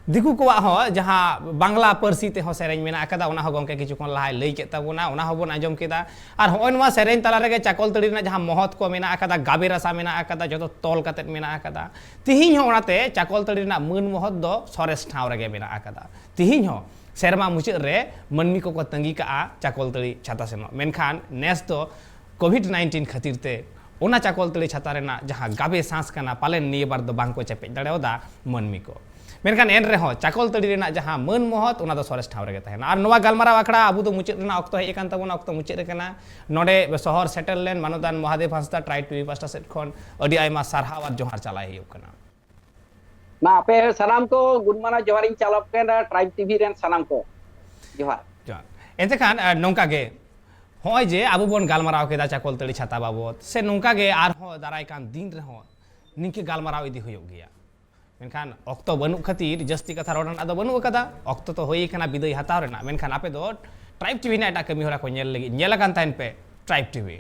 ᱫᱤᱠᱩ ᱠᱚᱣᱟᱜ ᱦᱚᱸ ᱡᱟᱦᱟᱸ ᱵᱟᱝᱞᱟ ᱯᱟᱹᱨᱥᱤ ᱛᱮᱦᱚᱸ ᱥᱮᱨᱮᱧ ᱢᱮᱱᱟᱜ ᱟᱠᱟᱫᱟ, ᱚᱱᱟ ᱦᱚᱸ ᱜᱚᱢᱠᱮ ᱠᱤᱪᱷᱩ ᱠᱷᱚᱱ ᱞᱟᱦᱟᱭ ᱞᱟᱹᱭ ᱠᱮᱫ ᱛᱟᱵᱚᱱᱟ, ᱚᱱᱟ ᱦᱚᱸᱵᱚᱱ ᱟᱸᱡᱚᱢ ᱠᱮᱫᱟ᱾ ᱟᱨ ᱦᱚᱸᱜᱼᱚᱭ ᱱᱚᱣᱟ ᱥᱮᱨᱮᱧ ᱛᱟᱞᱟ ᱨᱮᱜᱮ ᱪᱟᱠᱚᱞᱛᱟᱹᱲᱤ ᱨᱮᱱᱟᱜ ᱡᱟᱦᱟᱸ ᱢᱚᱦᱚᱛ ᱠᱚ ᱢᱮᱱᱟᱜ ᱟᱠᱟᱫᱟ, ᱜᱟᱵᱮ ᱨᱟᱥᱟ ᱢᱮᱱᱟᱜ ᱟᱠᱟᱫᱟ, ᱡᱚᱛᱚ ᱛᱚᱞ ᱠᱟᱛᱮᱫ ᱢᱮᱱᱟᱜ ᱟᱠᱟᱫᱟ᱾ ᱛᱤᱦᱤᱧ ᱦᱚᱸ ᱚᱱᱟᱛᱮ ᱪᱟᱠᱚᱞᱛᱟᱹᱲᱤ ᱨᱮᱱᱟᱜ ᱢᱟᱹᱱ ᱢᱚᱦᱚᱛ ᱫᱚ ᱥᱚᱨᱮᱥ ᱴᱷᱟᱶ ᱨᱮᱜᱮ ᱢᱮᱱᱟᱜ ᱟᱠᱟᱫᱟ᱾ ᱛᱤᱦᱤᱧ ᱦᱚᱸ ᱥᱮᱨᱢᱟ ᱢᱩᱪᱟᱹᱫ ᱨᱮ ᱢᱟᱹᱱᱢᱤ ᱠᱚᱠᱚ ᱛᱟᱺᱜᱤ ᱠᱟᱜᱼᱟ ᱪᱟᱠᱚᱞᱛᱟᱹᱲᱤ ᱪᱷᱟᱛᱟ ᱥᱮᱱᱚᱜ᱾ ᱢᱮᱱᱠᱷᱟᱱ ᱱᱮᱥ ᱫᱚ ᱠᱳᱵᱷᱤᱰ ᱱᱟᱭᱤᱱᱴᱤᱱ ᱠᱷᱟᱹᱛᱤᱨ ᱛᱮ ᱚᱱᱟ ᱪᱟᱠᱚᱞᱛᱟᱹᱲᱤ ᱪᱷᱟᱛᱟ ᱨᱮᱱᱟᱜ ᱡᱟᱦᱟᱸ ᱜᱟᱵᱮ ᱥᱟᱸᱥ ᱠᱟᱱᱟ, ᱯᱟᱞᱮᱱ ᱱᱤᱭᱟᱹ ᱵᱟᱨ ᱫᱚ ᱵᱟᱝ ᱠᱚ ᱪᱮᱯᱮᱡ ᱫᱟᱲᱮᱭᱟᱫᱟ ᱢᱟᱹᱱᱢᱤ ᱠᱚ᱾ ᱢᱮᱱᱠᱷᱟᱱ ᱮᱱ ᱨᱮᱦᱚᱸ ᱪᱟᱠᱚᱞᱛᱟᱹᱲᱤ ᱨᱮᱱᱟᱜ ᱡᱟᱦᱟᱸ ᱢᱟᱹᱱ ᱢᱚᱦᱚᱛ, ᱚᱱᱟ ᱫᱚ ᱥᱚᱨᱮᱥ ᱴᱷᱟᱶ ᱨᱮᱜᱮ ᱛᱟᱦᱮᱱᱟ᱾ ᱟᱨ ᱱᱚᱣᱟ ᱜᱟᱞᱢᱟᱨᱟᱣ ᱟᱠᱷᱲᱟ ᱟᱵᱚ ᱫᱚ ᱢᱩᱪᱟᱹᱫ ᱨᱮᱱᱟᱜ ᱚᱠᱛᱚ ᱦᱮᱡ ᱟᱠᱟᱱ ᱛᱟᱵᱚᱱᱟ, ᱚᱠᱛᱚ ᱢᱩᱪᱟᱹᱫ ᱟᱠᱟᱱᱟ᱾ ᱱᱚᱰᱮ ᱥᱚᱦᱚᱨ ᱥᱮᱴᱮᱨ ᱞᱮᱱ ᱢᱟᱱᱚᱛᱟᱱ ᱢᱚᱦᱟᱫᱮᱵ ᱦᱟᱸᱥᱫᱟ ᱴᱨᱟᱭᱤᱵᱽ ᱴᱤᱵᱷᱤ ᱯᱟᱦᱴᱟ ᱥᱮᱫ ᱠᱷᱚᱱ ᱟᱹᱰᱤ ᱟᱭᱢᱟ ᱥᱟᱨᱦᱟᱣ ᱟᱨ ᱡᱚᱦᱟᱨ ᱪᱟᱞᱟᱭ ᱦᱩᱭᱩᱜ ᱠᱟᱱᱟ᱾ ᱢᱟ ᱟᱯᱮ ᱥᱟᱱᱟᱢ ᱠᱚ ᱜᱩᱱ ᱢᱟᱱᱟᱣ ᱡᱚᱦᱟᱨᱤᱧ ᱪᱟᱞ ᱟᱯᱮ ᱠᱟᱱᱟ, ᱴᱨᱟᱭᱤᱵᱽ ᱴᱤᱵᱷᱤ ᱨᱮᱱ ᱥᱟᱱᱟᱢ ᱠᱚ ᱡᱚᱦᱟᱨ᱾ ᱡᱚᱦᱟᱨ᱾ ᱮᱱᱛᱮ ᱠᱷᱟᱱ ᱟᱨ ᱱᱚᱝᱠᱟ ᱜᱮ ᱦᱚᱸᱜᱼᱚᱭ ᱡᱮ ᱟᱵᱚ ᱵᱚᱱ ᱜᱟᱞᱢᱟᱨᱟᱣ ᱠᱮᱫᱟ ᱪᱟᱠᱚᱞᱛᱟᱹᱲᱤ ᱪᱷᱟᱛᱟ ᱵᱟᱵᱚᱛ, ᱥᱮ ᱱᱚᱝᱠᱟ ᱜᱮ ᱟᱨᱦᱚᱸ ᱫᱟᱨᱟᱭ ᱠᱟᱱ ᱫᱤᱱ ᱨᱮᱦᱚᱸ ᱱᱤᱝᱠᱟᱹ ᱜᱟᱞᱢᱟᱨᱟᱣ ᱤᱫᱤ ᱦᱩᱭᱩᱜ ᱜᱮᱭᱟ᱾ ᱢᱮᱱᱠᱷᱟᱱ ᱚᱠᱛᱚ ᱵᱟᱹᱱᱩᱜ ᱠᱷᱟᱹᱛᱤᱨ ᱡᱟᱹᱥᱛᱤ ᱠᱟᱛᱷᱟ ᱨᱚᱲ ᱨᱮᱱᱟᱜ ᱫᱚ ᱵᱟᱹᱱᱩᱜ ᱟᱠᱟᱫᱟ, ᱚᱠᱛᱚ ᱛᱚ ᱦᱩᱭ ᱟᱠᱟᱱᱟ ᱵᱤᱫᱟᱹᱭ ᱦᱟᱛᱟᱣ ᱨᱮᱱᱟᱜ᱾ ᱢᱮᱱᱠᱷᱟᱱ ᱟᱯᱮ ᱫᱚ ᱴᱨᱟᱭᱤᱵᱽ ᱴᱤᱵᱷᱤ ᱨᱮᱱᱟᱜ ᱮᱴᱟᱜ ᱠᱟᱹᱢᱤ ᱦᱚᱨᱟ ᱠᱚ ᱧᱮᱞ ᱞᱟᱹᱜᱤᱫ ᱧᱮᱞ ᱟᱠᱟᱱ ᱛᱟᱦᱮᱱ ᱯᱮ ᱴᱨᱟᱭᱤᱵᱽ ᱴᱤᱵᱷᱤ᱾